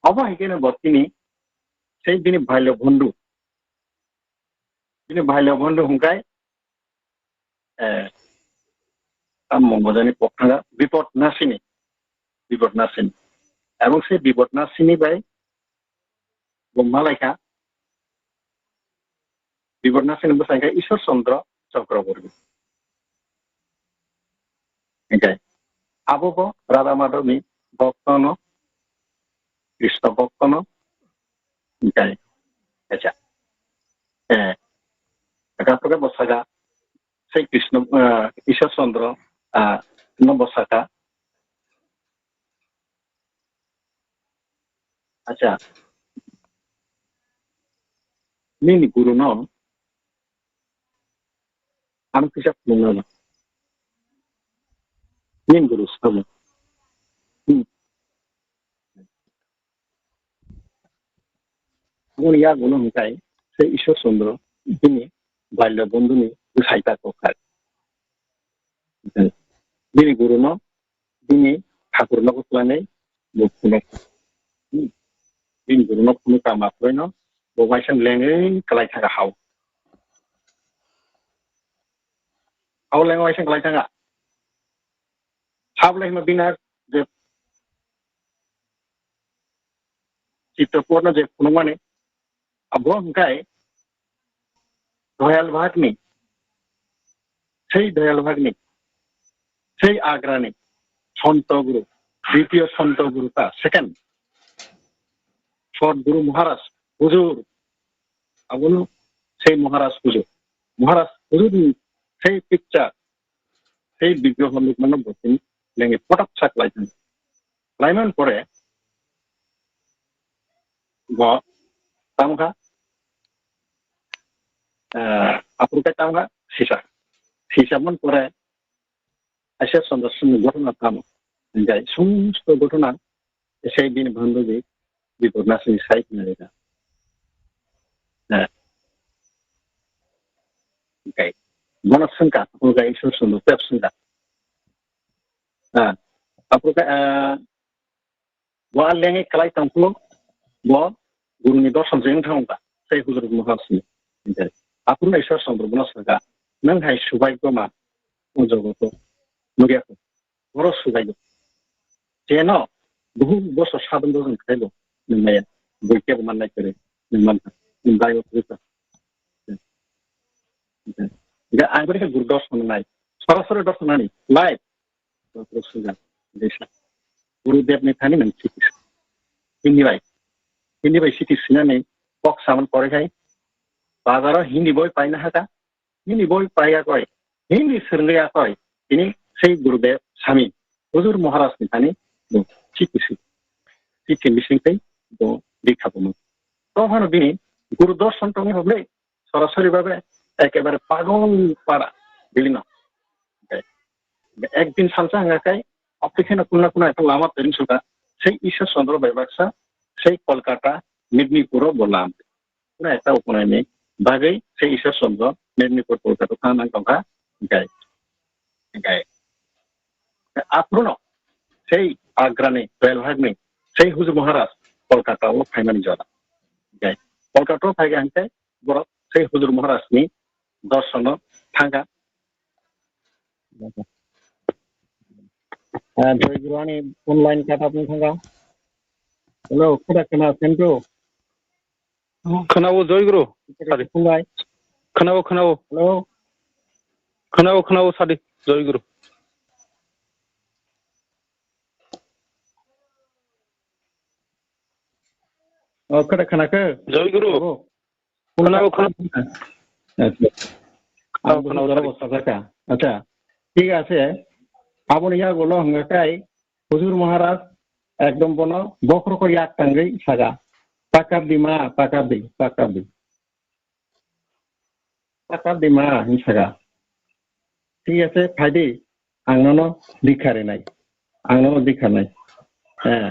Obo hai khe no bo tini sei bini bailok bondhu, bini bailok bondhu hwnkhe, eh, tamo bojani pok thanga, Bipod Nasini, Bipod Nasini. Ebong se Bipod Nasini bai bo malaikha, Bipod Nasini bwsai khe Ishwar Chandra Chakraborty. Hingke abo bo Radha Madhobni boktono, Krishna boktono, hingke, acha, eh, kaprok bo saka, sei Krishna, eh, Ishwar Chandra, ah, no bo saka. Acha, nini guru no ano kisa phunukna ba. Nini guru sabo. Hmm. Aboni yagulo hwnkhe se Ishwar Chandra bini balya bondhuni bwsai ta kokha. Bini guruno, bini thakur nogo klanai bo phunuk. Hmm. Bini guruno phunuk kama khwlaino bo waisa lengwi kwlai thangkha hao. Hao lengwi waisa kwlai thangkha. Hao lengma bina je Chitrakootno je phunukmani, abo hwnkhe Doyal Bhagni, sei Doyal Bhagni, sei Agrani Santo Guru, ditiyo Santo Guru ta, second Sadguru Maharaj Huzur, abono sei Maharaj Huzur. Maharaj Huzurni sei picture, sei bigroho nukmano bo tini lengwi potok sa kwlai thangkha. Laiman pore bo tamo kha, eh, aphuru khe tamo kha sisa. Sisa mon pore aisa sonda sumni ghotona tamo. Hinkhe sumsto ghotona sai bini bhandogi bipor nasini sai khna rega. Eh. Hinkhe bono swngkha, aphuru khe Ishwar Chandra tep swngkha. Ah, aphuru khe, ah, bo a lengwi kwlai tongphuru bo guruni dorson se wng thangkha, tei huzur Maharajni. Aphuru Ishwar Chandra bono sakha, "Nwng hai subaigoma o jogoto nukya kho, boro subaigo. Jeno buhu bosor sadon bojong khaibo nwng maya, bui kebo mannai kwrwi nwng mankha, nwng baigo kwrwi kha." Hinkhe ang bai khe guru dorson nai, sorasori dorson nani, live. Dr. Sujan, Desa. Gurudevni thani nang siti. Hindi bai. Hindi bai siti sinani kok saman pore khai. Bazaro Hindi boi paina haka. Hindi boi paiya koi. Hindi srwngya koi. Tini sei Gurudev Sami. Huzur Maharajni thani bo siti si. Siti bising tei bo dikha bono. To hano bini Guru dorson tongni hoble. Sorasori bhabe ekebare pagol para bilino. Ekdin salsa hwnga khai, opekheno kuna kuna ekta lama tering suka, sei Ishwar Chandra bai baksa, sei Kolkata, Mednipuro bo lam. Kuna ekta ukunani bagwi sei Ishwar Chandra Mednipur Kolkata thang nang tongkha, hinkhe, hinkhe. Aphuru no sei Agrani, Royal Bhagni, sei Huzur Maharaj Kolkata o phaimani jora. Hinkhe Kolkata o phaiga hinkhe borok sei Huzur Maharajni dorsono thangkha. Ah, Joy Guru ani online cut off wng thangkha. Hello, kheda khna, Sentru? Khwnao, Joy Guru. Sadi. Khwnai. Khwnao, khwnao. Hello. Khwnao, khwnao, sadi. Joy Guru. Oh, khwna, khwnakhe? Joy Guru. Hello. Khwnao, khwnao. Acha. Khwnao, khwnao, sadi. Acha. Thik ase. Aboni yagulo hwnga kai. Huzur Maharaj ekdom bono bokhorok yak tangwi saga, "Takar di ma, takar di, takar di. Takar di ma," hinwi saga. "Thik ase, phai di, ang nono dikha rinai, ang nono dikha rinai." Eh,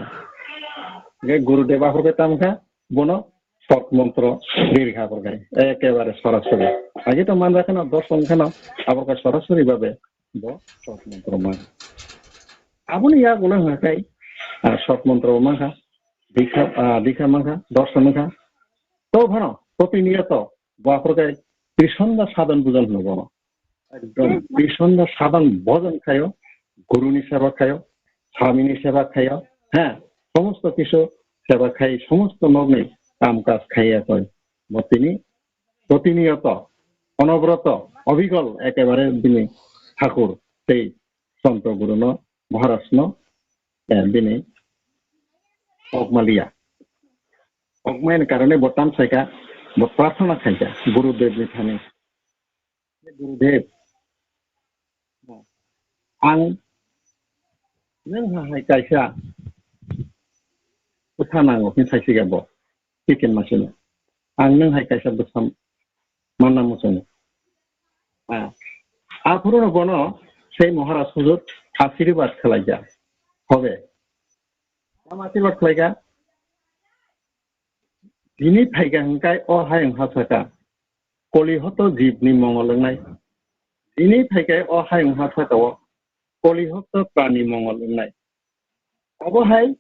ge Gurudev aphuru khe tamo kha, bono short montro riri kha aphuru khe, ekebare sorasori. Age to manjakha no, dorson kha no, aphuru khe sorasori babe bo short montro man. Aboni yagulo hwnga khe, ah, short montro mankha, dikha, ah, dikha mankha, dorson mankha. To phano, protiniyoto, bo aphuru khe trisonda sadon bujon hwno bono. Ekdom trisonda sadon bojon khayo, guruni seba khayo, swamini seba khayo, ha, somosto kisu seba khai, somosto nokni kam kaj khaiya koi. Bo tini protiniyoto, onobroto, obigol ekebare bini thakur tei Santo Guruno, Maharajno, eh, bini okmaliya. Okmayani karone bo tam saikha, bo prarthana khaikha Gurudevni thani. Gurudev, ang nwng hai kaisa bwsa nango, hwnwi saisiga bo. Tikin masino. Ang nwng hai kaisa bwsa manna muchungo. Ah, aphuruno bono sei Maharaj huzur asirwad khlaijak. Hobe. Tamo asirwad khlaikha? Tini phaikha hwnkhe o hayung ha saka, koli hoto jibni mongol wngnai. Tini phaikha o hayung ha saka o, koli hoto prani mongol wngnai. Obo hai,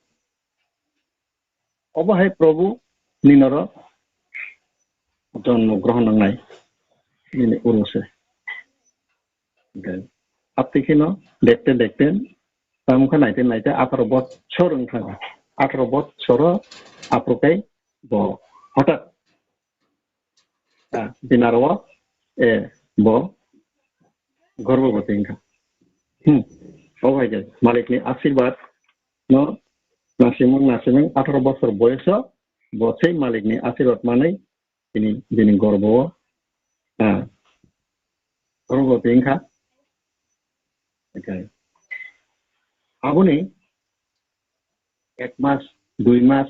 obo hai Prabhu ninoro jonmo grohon wngnai, nini uruse. Hwnkhe, aptwi kheno dekte dekte, tamokhe naite naite atharo bochor wngkha. Atharo bochoro aphuru kai bo hotat, ah, binaro, eh, bo gorboboti wngkha. Hmm. O hai khe malikni asirwad no nasimung nasimung atharo bochor boyoso bo sei malikni asirwad manwi tini bini gorbo o, ah, gorbo twi wngkha. Oke. Aboni ek mas, dui mas,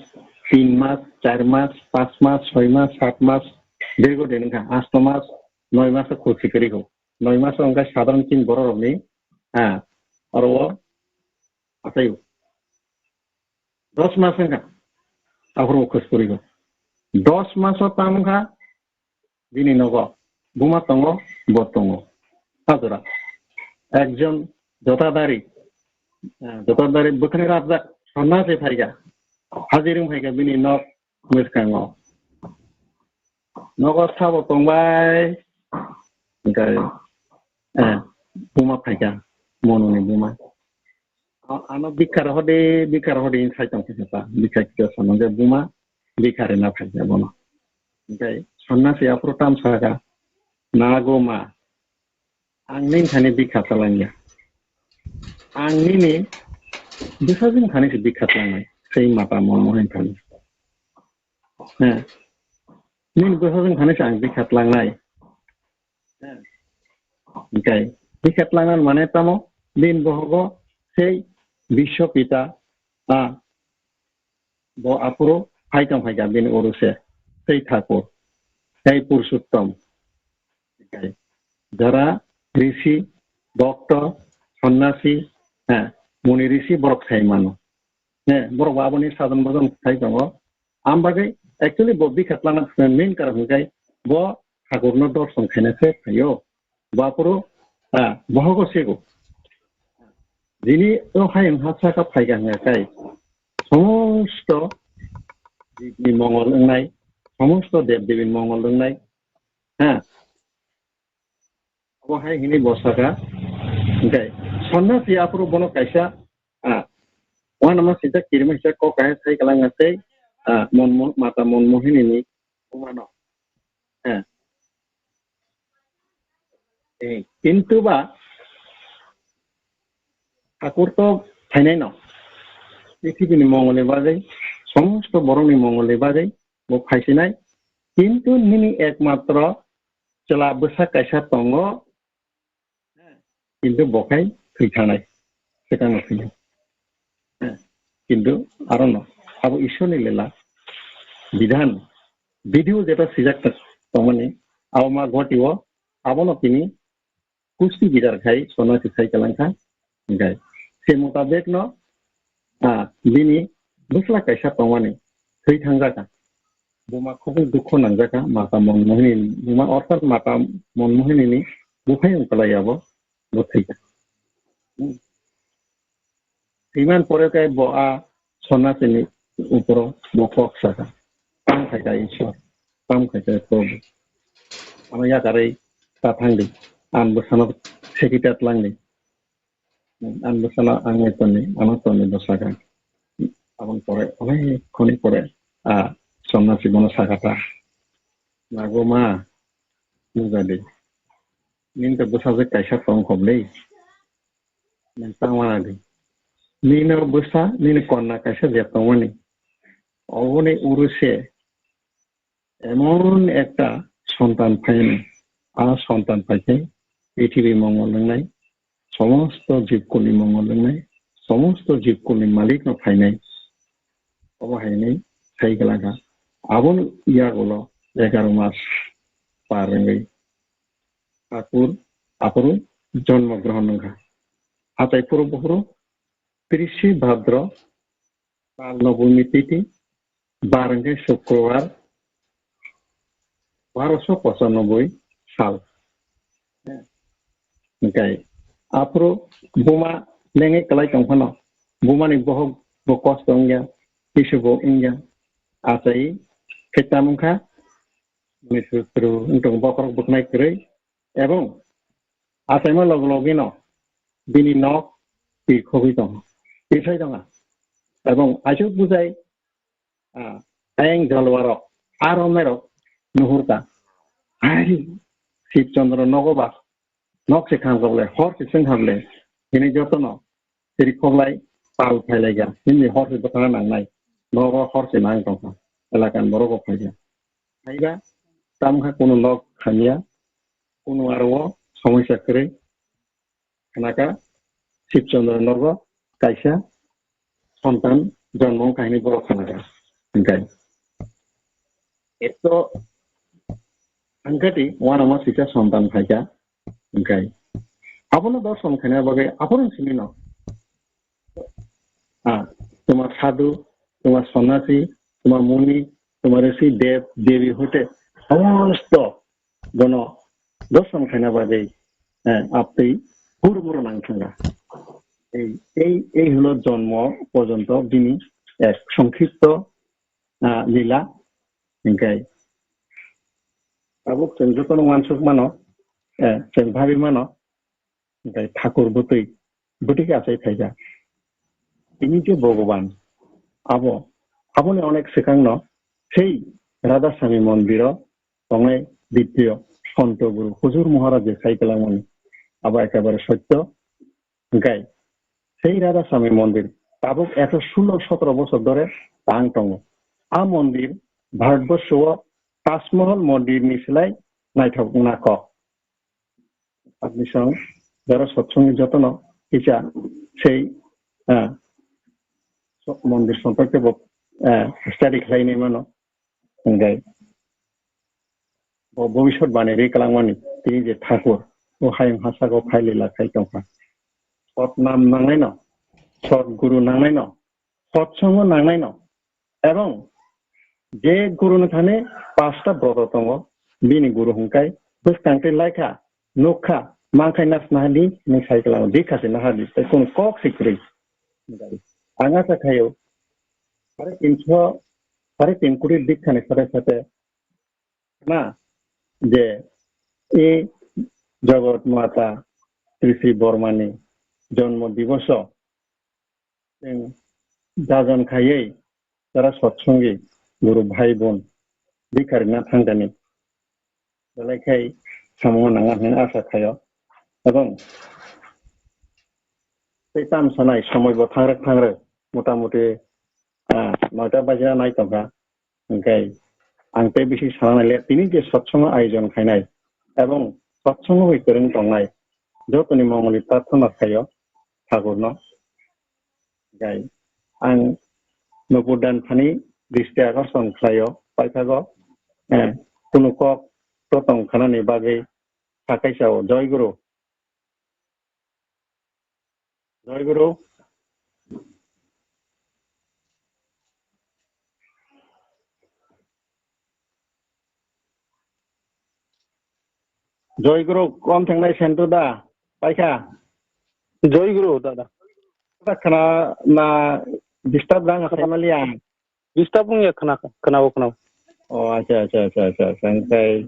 tin mas, char mas, panch mas, soi mas, sat mas, dirgo din wngkha, asto mas, noi mas o khulsi kwrwi kho. Noi mas o wngkha sadharon chini borok rokni, ah, oro o achaio. Dos mas wngkha, aphuru khulsi kwrwi kho. Dos mas o tamo wngkha, bini nogo buma tongo, bo tongo. Hajora. Ekjon jotadari, eh, jotadari bwkhani rapjak sonnasi phaikha. Hajir wng phaikha bini nok mwskango. Nogo sabo tongbai. Hwnkhe, eh, buma phaikha. Mononi buma. A-, ano bikha rohode, bikha rohode, sai tong khe ta. Bikha kisa sanang je buma, bikha rina phai je bono. Hwnkhe sonnasi aphuru tam saka, "Nago ma, ang nini thani bikha chalangya. Ang nini bwsajwk thani se bikha chalangnai, sei mata mon mohin thani. He, nini bwsajwk thani se ang bikha chalangnai." Hwnkhe bikha chalangna mane tamo, bini bohogo sei Biswapita, a, bo aphuru phai tong phaikha bini uruse, sei Thakur, sei Purushottom. Hwnkhe jara risi, bhokto, sonnasi, ha, muni risi borok sai mano. He, borok bo aboni sajon bojon sai tongo. Am bagwi actually bo bikha chalangna main karon hwnkhe bo Thakurno dorson khaina se phaio. Bo aphuru, ah, bohogo sego. Jini o hayung ha saka phaikha hwnkhe kai somosto jibni mongol wngnai, somosto dev devini mongol wngnai, ha, obo hai hwnwi bo saka. Hwnkhe sonnasi aphuru bono kaisa, ah, uanama sijak kirima sijak kok kaisa sai kwlangna tei, ah, mon mo-, mata mon mohinini bumano. Eh. Eh, kintu ba Thakur to phainai no. Prithibini mongolni bagwi, somosto borokni mongolni bagwi bo phaisinai. Kintu nini ekmatro chwla bwsa kaisa tongo, kintu bo khai thwi thanai, swkangno thwinai. Kintu aro no, abo Ishwarni lela, bidhan, video jeta sijak tongmani, abo ma Guwahati o, abono tini kusti bichar khai, sonnasi sai kwlangkha, hwnkhe se mutabek no, ah, bini bwsla kaisa tongmani thwi thangjak kha. Buma khubui dukhu nangjak kha, mata Manmohanini buma, orthat mata Manmohanini buphai wng kwlai abo, bo thwikha. Hmm. Thwiman pore khe bo a sonnasini uporo bo kok sakha, "Tamo khai kha Ishwar, tamo khai kha Prabhu. Ano yakarwi ta thangdi, ang bwsano sekita tlangdi." Ang bwsano ang toni, ano toni bwsakha. Aboni pore, onek khoni pore, a sonnasi bono sakha ta, "Nago ma, nukjadi. Nini to bwsajwk kaisa tong khobli. Nini tangma nadi. Nini bwsa, nini konna kaisa je tongmani. Oboni uruse emon ekta sontan phainai. A sontan phaikhe prithibi mongol wngnai, somosto jibkulni mongol wngnai, somosto jibkulni malikno phainai." Obo hainwi sai kwlangkha. Aboni yagulo egaro mas par wngwi Thakur aphuru jonmo grohon wngkha. Hatai phuru buphuru trishe Bhadro, Pal Nobumi titi, bar hwnkhe Sukrobar, Barosho pochanoboi sal. Hwnkhe aphuru buma lengwi kwlai tong phano, bumani bohok bo kosto wngya, kisu bo wngya, achai khe tamo wngkha, mithru thru wngtong bokhorok bwkhnai kwrwi, ebong achaima log logino bini nok tirkhogwi tongo, tirsai tonga, ebong aisuk bujai ah, ayang jalwarok, ah romnairok nuhurkha. Hai, Sib Chandra nogo ba, nok se kham kable, hor se seng kable, hini jotono, siri khoglai, pal phailaiga, hini hor se bwkhana nangnai, nogo hor se nang tongkha, elakan borok o phaiya. Phaiba, tamkha kunu nok khamya, kunu aro o somosya kwrwi, khanaka Sib Chandra nogo kaisa sontan jonmo wngkha hinwi borok khanaka. Hwnkhe ekto angkati uanama sisa sontan phaikha. Hwnkhe abono dorson khaina bagwi aphuru simi no, ah, tuma sadhu, tuma sonnasi, tuma muni, tuma risi, dev, devi hoite somosto bono dorson khaina bagwi, eh, aptwi hurmuro nang thangkha. Ei, ei, ei hwlo jonmo porjonto bini ek songkhipto, ah, lila hwnkhe tabuk chwng jotono uansuk mano, eh, chwng bhabi mano, hwnkhe thakur bwtwi, bwtwi khe achai phaikha. Tini je Bhogoban, abo, aboni onek swkangno sei Radha Swami mondiro tongnai Dittiyo Santo Guru Huzur Maharaj je sai kwlangmani, abo ekebare sotyo. Hwnkhe sei Radha Swami mondir tabuk ekso sulo sotro bosor dhore tang tongo. A mondir Bharatborsho o Taj Mahal mondir ni slai naithok wngna kok. Aboni song jora sotsongni jotono kisa sei, ah, so-, mondir sompokhe bo, ah, study khlainai mano. Hwnkhe bo bobiswt bani ri kwlangmani tini je thakur o hayung hachak o phai lila khai tongkha. Sot nam nangnaino, sot guru nangnaino, sotsongo nangnaino, ebong je guruni thani pasta broto tongo, bini guru hwnkhe bwskang twi laikha, nukha, mankhai nas nahadi hinwi sai kwlango, dikha se nahadi, tei kunu kok se kwrwi. Ang acha khaio, sare tinso, sare tin kuri dikhani sate sate na je e Jagat Mata Trisi Bormani jonmo diboso chwng dajon khaiwi jora sotsongi guru bhai bon bikharina thangdani belai khai samungo nangna hwnwi asa khaio. Ebong tei tam sanai somoi bo thangrwk thangrwk motamuti, ah, noita bajina nai tongkha. Hwnkhe ang tei bisi sana nai le tini je sotsongo ayojon khainai ebong sotsongo bai kwrwng tongnai jotoni mongoli prarthana khaio Thakurno. Hwnkhe ang nupur dan thani dristi akorson khlaio paithago, eh, kunu kok to tong khanani bagwi sa kaisa o. Joy Guru. Joy Guru. Joy Guru, kom thengnai sentu da, paikha. Joy Guru, dada. Da khana na disturb dang kha mali ang. Disturb wngya khana, khana o khana. O, acha, acha, acha, acha, acha. Hwnkhe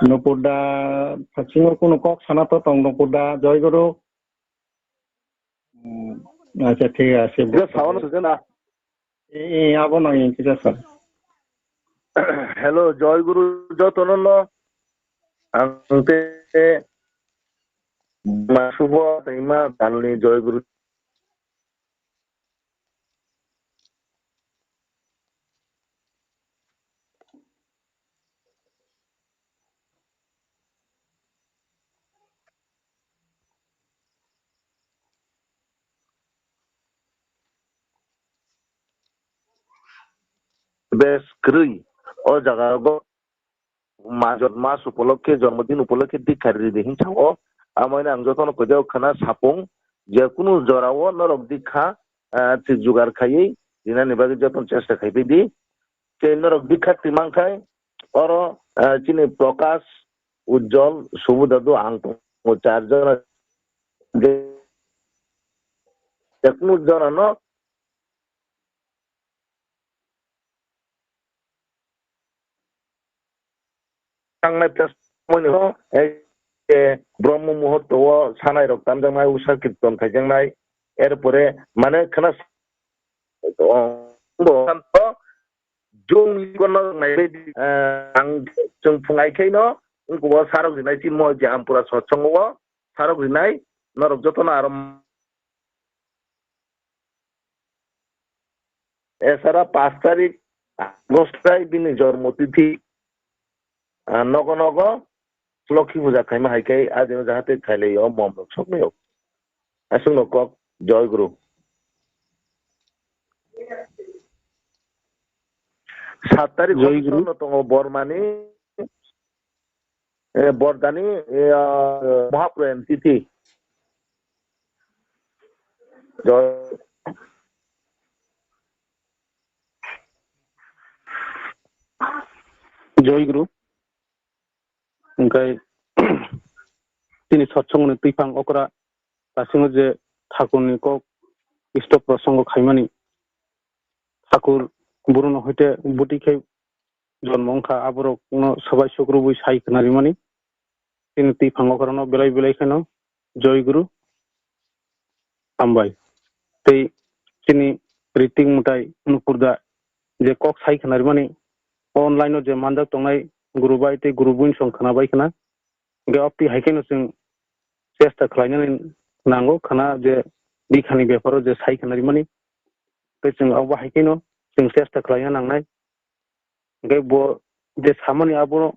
nupur da, phasingo kunu kok sana to tong nupur da, Joy Guru. Hmm, acha, thik ase. Just sound se na. E, e, abo nang yang kita sir. Hello, Joy Guru jotono no. Ang te ma subo tei ma dalni Joy Guru. Bes kwrwi o jaga go majot mas upolokhe, jonmodin upolokhe dikha ridi hin sao. Amoni ang jotono koidao khana sapung, je kunu jorao norok dikha, ah, thik jugar khaiwi rinani bagwi jotono chesta khaibai di. Tei norok dikha twi mankhai, oro ah, chini Prakash, Ujjol, Subodh Dadu, ang tongo, char jona. Je, jekunu jona no tangnai plus moni no, eh, eh, Brahma muhurto o sanai rok tamjaknai, usha kirtan khaijaknai, erpore mane khana, oh, bo, Jung kono nai, eh, ang chwng phung ai khe no, wngkuk o sarok rinai, chini moi je Ampura sochongo o sarok rinai, norok jotono aro esara pash tarik August tai bini jormo tithi, ah, nogo nogo Lokhi puja khaima hai khe, ah, jeno jahate khailai o mom rok soknai o. Aswk no kok, Joy Guru. Sat tarik Joy Guru. Hor no tongo Bormani, eh, Bordani, eh, ah, Mahaprayam tithi. Joy. Joy Guru. Hingkhe chini satsongni twiphang okra dasingo je thakurni kok isto prosongo khaimani, thakur buruno hoite buti khe jonmo wngkha, aborokno swbai sukrubwi sai khna rimani. Chini twiphang okrano belai belai kheno Joy Guru. Hambai. Tei chini Ritik Mwtai Nupur da je kok sai khna rimani, o online o je manjak tongnai guru bai tei guru buinsong khna bai khna. Hingkhe o twi hai kheno chwng chesta khlainani nango khna je bikhani beparo je sai khna rimani. Tei chwng abo hai kheno chwng chesta khlaina nangnai. Hingkhe bo je samani abono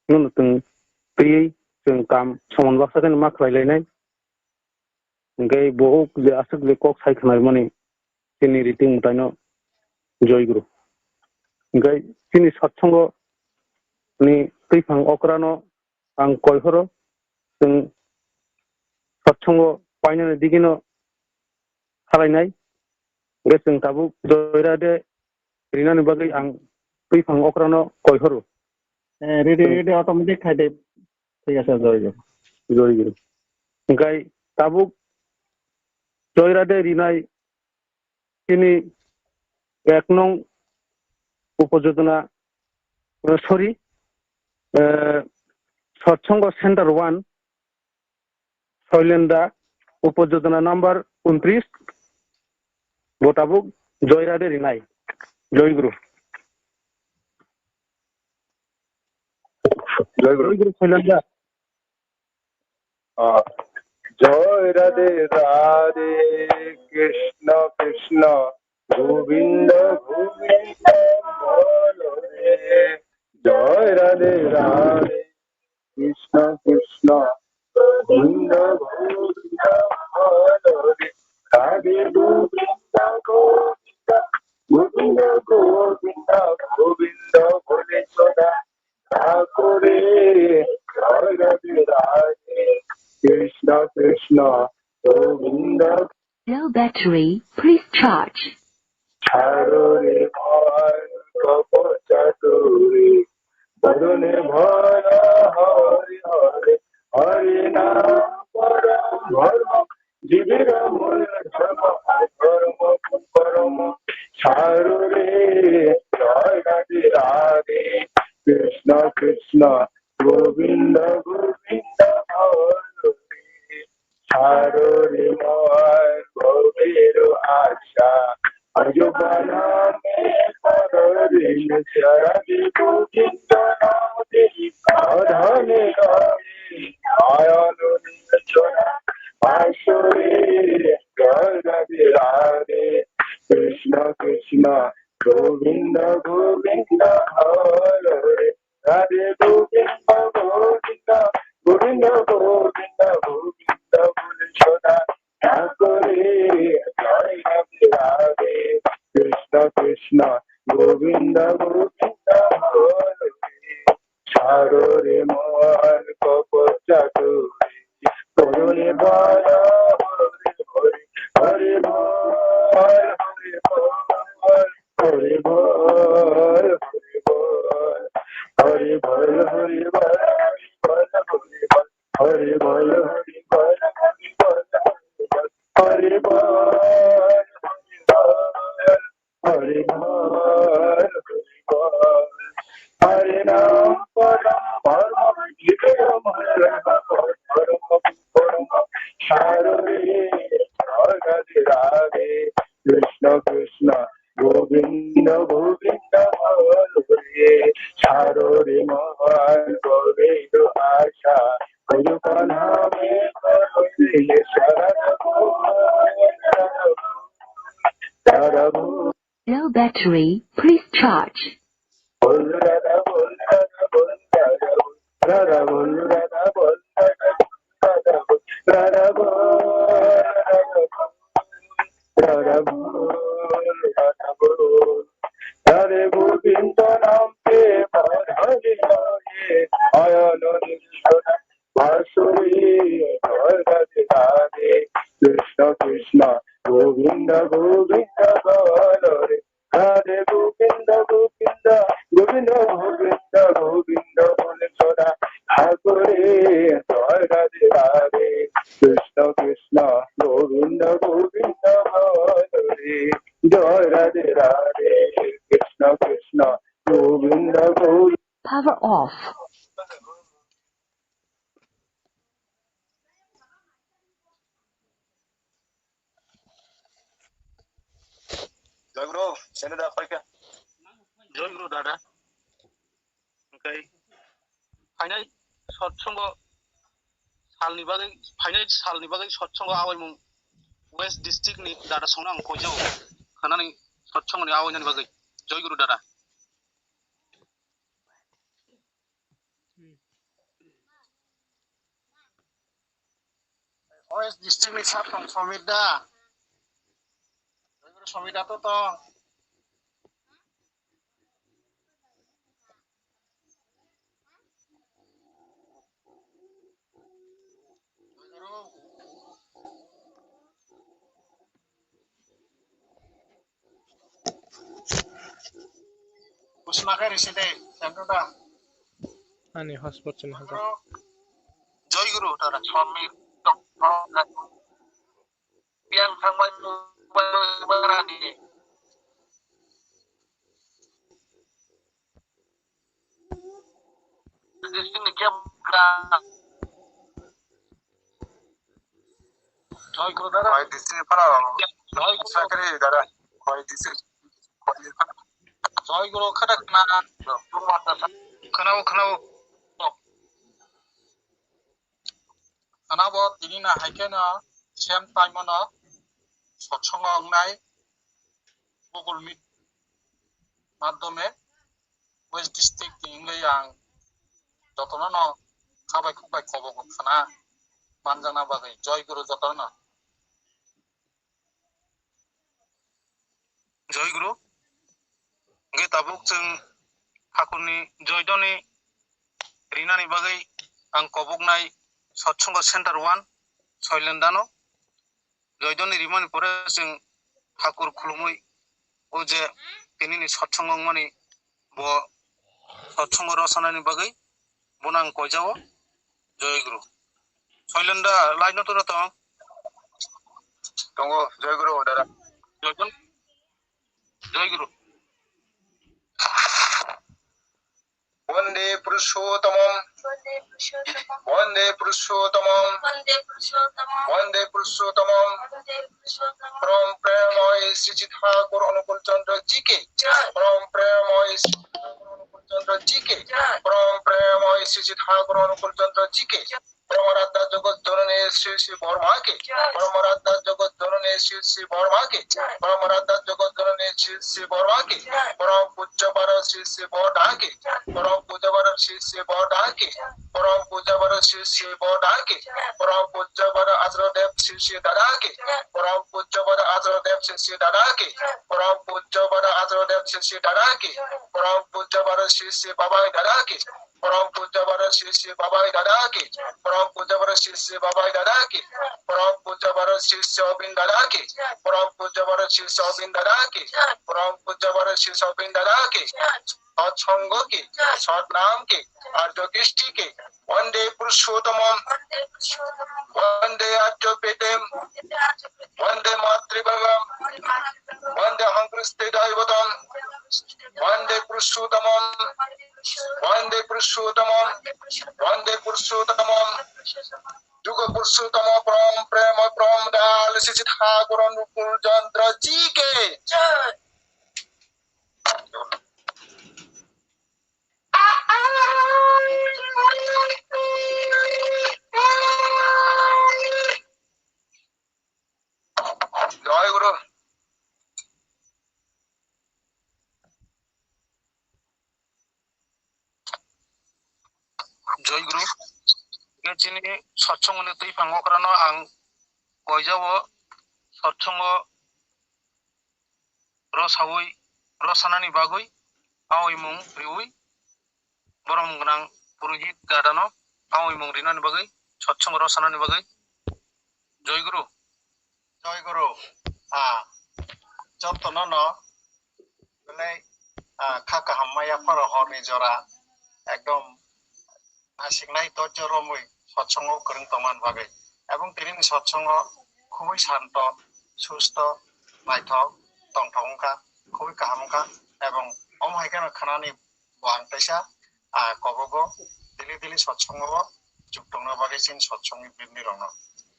nono chwng twiwi chwng kam soman baksa kheno ma khlai lainai. Hingkhe bo je aswk je kok sai khna rimani chini Ritik Mwtaino Joy Guru. Hingkhe chini satsongo ni twiphang okrano ang koi horo, chwng satsongo painani digino salainai. Hingkhe chwng tabuk Joy Radhe rinani bagwi ang twiphang okrano koi horo. Eh, ready, ready, automatic khai de. Thik ase, Joy Guru. Joy Guru. Hingkhe tabuk Joy Radhe rinai chini ek nong upojona, eh, sorry, eh, satsongo center one, Soilenda, upojona number untris, bo tabuk Joy Radhe rinai. Joy Guru. Joy Guru. Joy Guru Soilenda. Ah. Joy Radhe Radhe, Krishna Krishna, Govinda Govinda bolo re. Joy Radhe Radhe, Krishna Krishna, Govinda Govinda bolo re. Radhe Govinda Govinda, Govinda Govinda, Govinda bole soda. Ṭhকুরে জয় রাধে রাধে, কৃষ্ণ কৃষ্ণ Govinda. Low battery, please charge. ছাড়ো রে মন কপট চাতুরী, বদনে ভরা হরে হরে, হরে নাম পরম ধর্ম, জীবের মূল ধর্ম, অধর্ম কুকর্ম সাররে। জয় রাধে রাধে, কৃষ্ণ কৃষ্ণ, গোবিন্দ গোবিন্দ হরে। সাররে মন ভবের আশা, আজ বানামে পররে। রাধে গোবিন্দ নাম দেই, অধমে করে, নয়ন নীল চোরা। আসরে জয় রাধে রাধে, কৃষ্ণ কৃষ্ণ, গোবিন্দ গোবিন্দ হরে হরে। রাধে গোবিন্দ গোবিন্দ, গোবিন্দ গোবিন্দ, গোবিন্দ বলে সদা। ঠাকুরে জয় রাধে রাধে, কৃষ্ণ কৃষ্ণ, গোবিন্দ গোবিন্দ হরে হরে। সাররে মন কপট চাতুরী, করুণে বল হরে হরে, হরে বল, হরে বল, হরে বল, হরে বল। Hari Bol, Hari Bol, Hari Bol, Hari Bol, Hari Bol, Hari Bol, Hari Bol, Hari Bol. Hari Nam Param Param Gitam Param Param Param Sarare Radhe Radhe Krishna Krishna Govinda Govinda Hare Hare Sarare Mohan Govinda Asha Guru Paname Hare Sarare Low battery, please charge. Radhe Govinda Nam Pe Madhuri Loye Ayano Nishona Basuri Radhe Radhe Krishna Krishna Govinda Govinda Hare Hare Radhe Govinda Govinda Govinda Govinda Govinda Bole Soda Thakure Radhe Radhe Krishna Krishna Govinda Govinda Hare Joy Radhe Radhe Krishna Krishna Govinda Govinda Power off. Joy Guru, sende da paikha. Joy Guru dada. Okay. Phainai satsongo salni bagwi, phainai salni bagwi satsongo awaimung West District ni dada songno ang koijago. Khanani satsongoni awainani bagwi. Joy Guru dada. West District ni sap tong Somit da. Somit da to to. Kusma khe risi de, sendo da. Ani hotspot sini hajar. Joy Guru, tara Somit, tok, tok, tok. Piang thangbai, bai, bai, bai, rani. Joy Guru dara. Khoi district phano. Joy Guru. Sakri dara. Khoi district. Joy Guru khada khna. Khna o, khna o. Khna bo tini na hai khe no same time no sotsongo wngnai Google Meet madhyome West District ni wngwi ang jotono no khabai khukbai kobogo khna manjakna bagwi. Joy Guru jotono. Joy Guru. Hwnkhe tabuk chwng Thakurni joidoni rinani bagwi ang koboknai Satsongo Center one Soilendano. Joidoni rimani pore chwng Thakur khulumwi o je tinini satsongo wngmani bo satsongo rwchanani bagwi bono ang koijao. Joy Guru. Soilenda line no turo tong. Tongo, Joy Guru, dada. Joy Guru. Joy Guru. Vande Purushottamam. Vande Purushottamam. Vande Purushottamam. Param Premamoi Sri Sri Thakur Anukul Chandra ji ki. Param Premamoi Sri Sri Thakur Anukul Chandra ji ki. Param Premamoi Sri Sri Thakur Anukul Chandra ji ki. Param Aradhya Jagat Janani Sri Sri Borma ki. Param Aradhya Jagat Janani Sri Sri Borma ki. Param Aradhya Jagat Janani Sri Sri Borma ki. Param Pujya Bara Sri Sri Borma ki. Param Pujya Bara Sri Sri Borma ki. Param Pujya Bara Sri Sri Borma ki. Param Pujya Bara Acharya Dev Sri Sri Dada ki. Param Pujya Bara Acharya Dev Sri Sri Dada ki. Param Pujya Bara Acharya Dev Sri Sri Dada ki. Param Pujya Bara Sri Sri Babai Dada ki. Param Pujya Bara Sri Sri Babai Dada ki. Param Pujya Bara Sri Sri Babai Dada ki. Param Pujya Bara Sri Sri Obin Dada ki. Param Pujya Bara Sri Sri Obin Dada ki. Param Pujya Bara Sri Sri Obin Dada ki. Satsongo ki. Satnam ki. Arya Kristike, Vande Purushottamam, Vande Arya Petem, Vande Matribhagam, Vande Hangriste Daivatam, Vande Purushottamam, Vande Purushottamam, Vande Purushottamam, Jugo Purushottamam Param Prema Param Dayal Sisi Thakur Anukul Chandra Ji ke. Jai Guru. Jai Guru. Hingke chini satsongni twi phango krano ang koijao satsongo rw sawi, rw sanani bagwi, awi mung riwi, borom gwnang purohit gadano, awi mung rinani bagwi, satsongo rw sanani bagwi. Jai Guru. Jai Guru. Ah, jotono no, belai, ah, kha kaham maya pharo horni jora, ekdom nasiknai dojjo romwi satsongo kwrwng tongmani bagwi. Ebong tinini satsongo khubui santo, susto, naithok, tongthok wngkha, khubui kaham wngkha. Ebong omo hai kheno khanani buang teisa, ah, kobogo daily daily satsongo o chuk tongna bagwi chini satsongni bini rokno.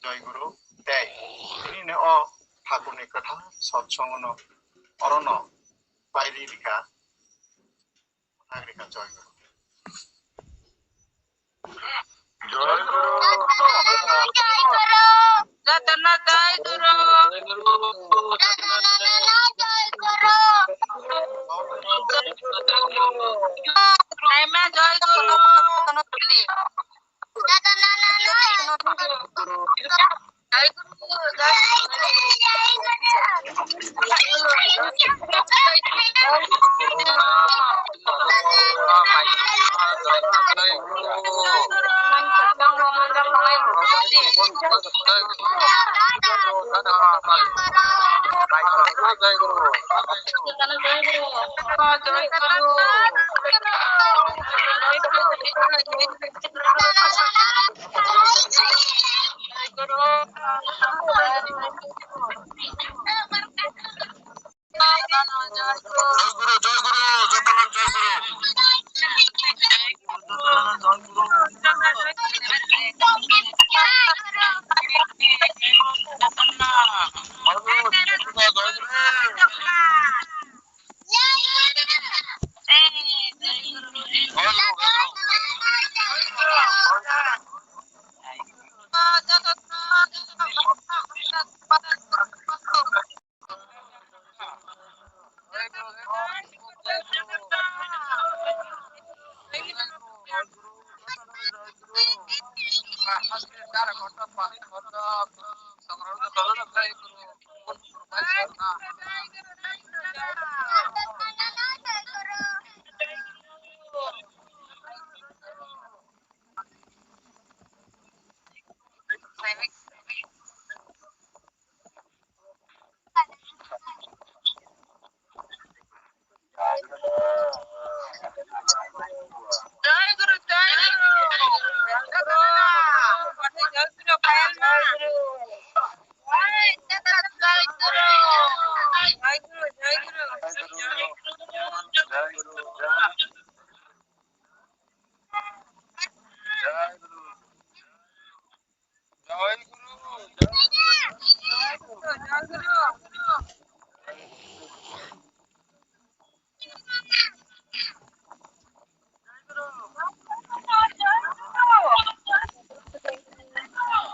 Jai Guru tei tinini o Thakurni kwthar satsongono orono pairi rikha. Nagrika Jai Guru. Jai Guru. Jottono Jai Guru. Jai Guru. Naima Jai Guru.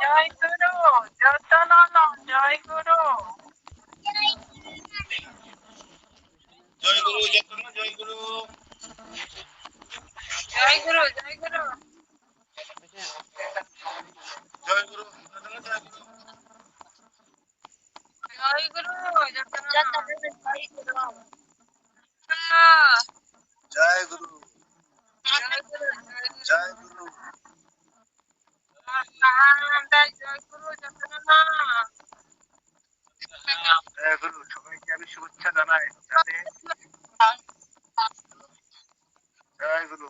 Jai Guru, jotono no, Jai Guru. Jai Guru, jotono Jai Guru. Jai Guru, Jai Guru. Jai Guru, jotono Jai Guru. Jai Guru, jotono. Jai Guru. Jai Guru. Jai Guru. Jai Guru, jotono. জয় গুরু, সবাইকে আমি শুভেচ্ছা জানাই। যাতে জয় গুরু।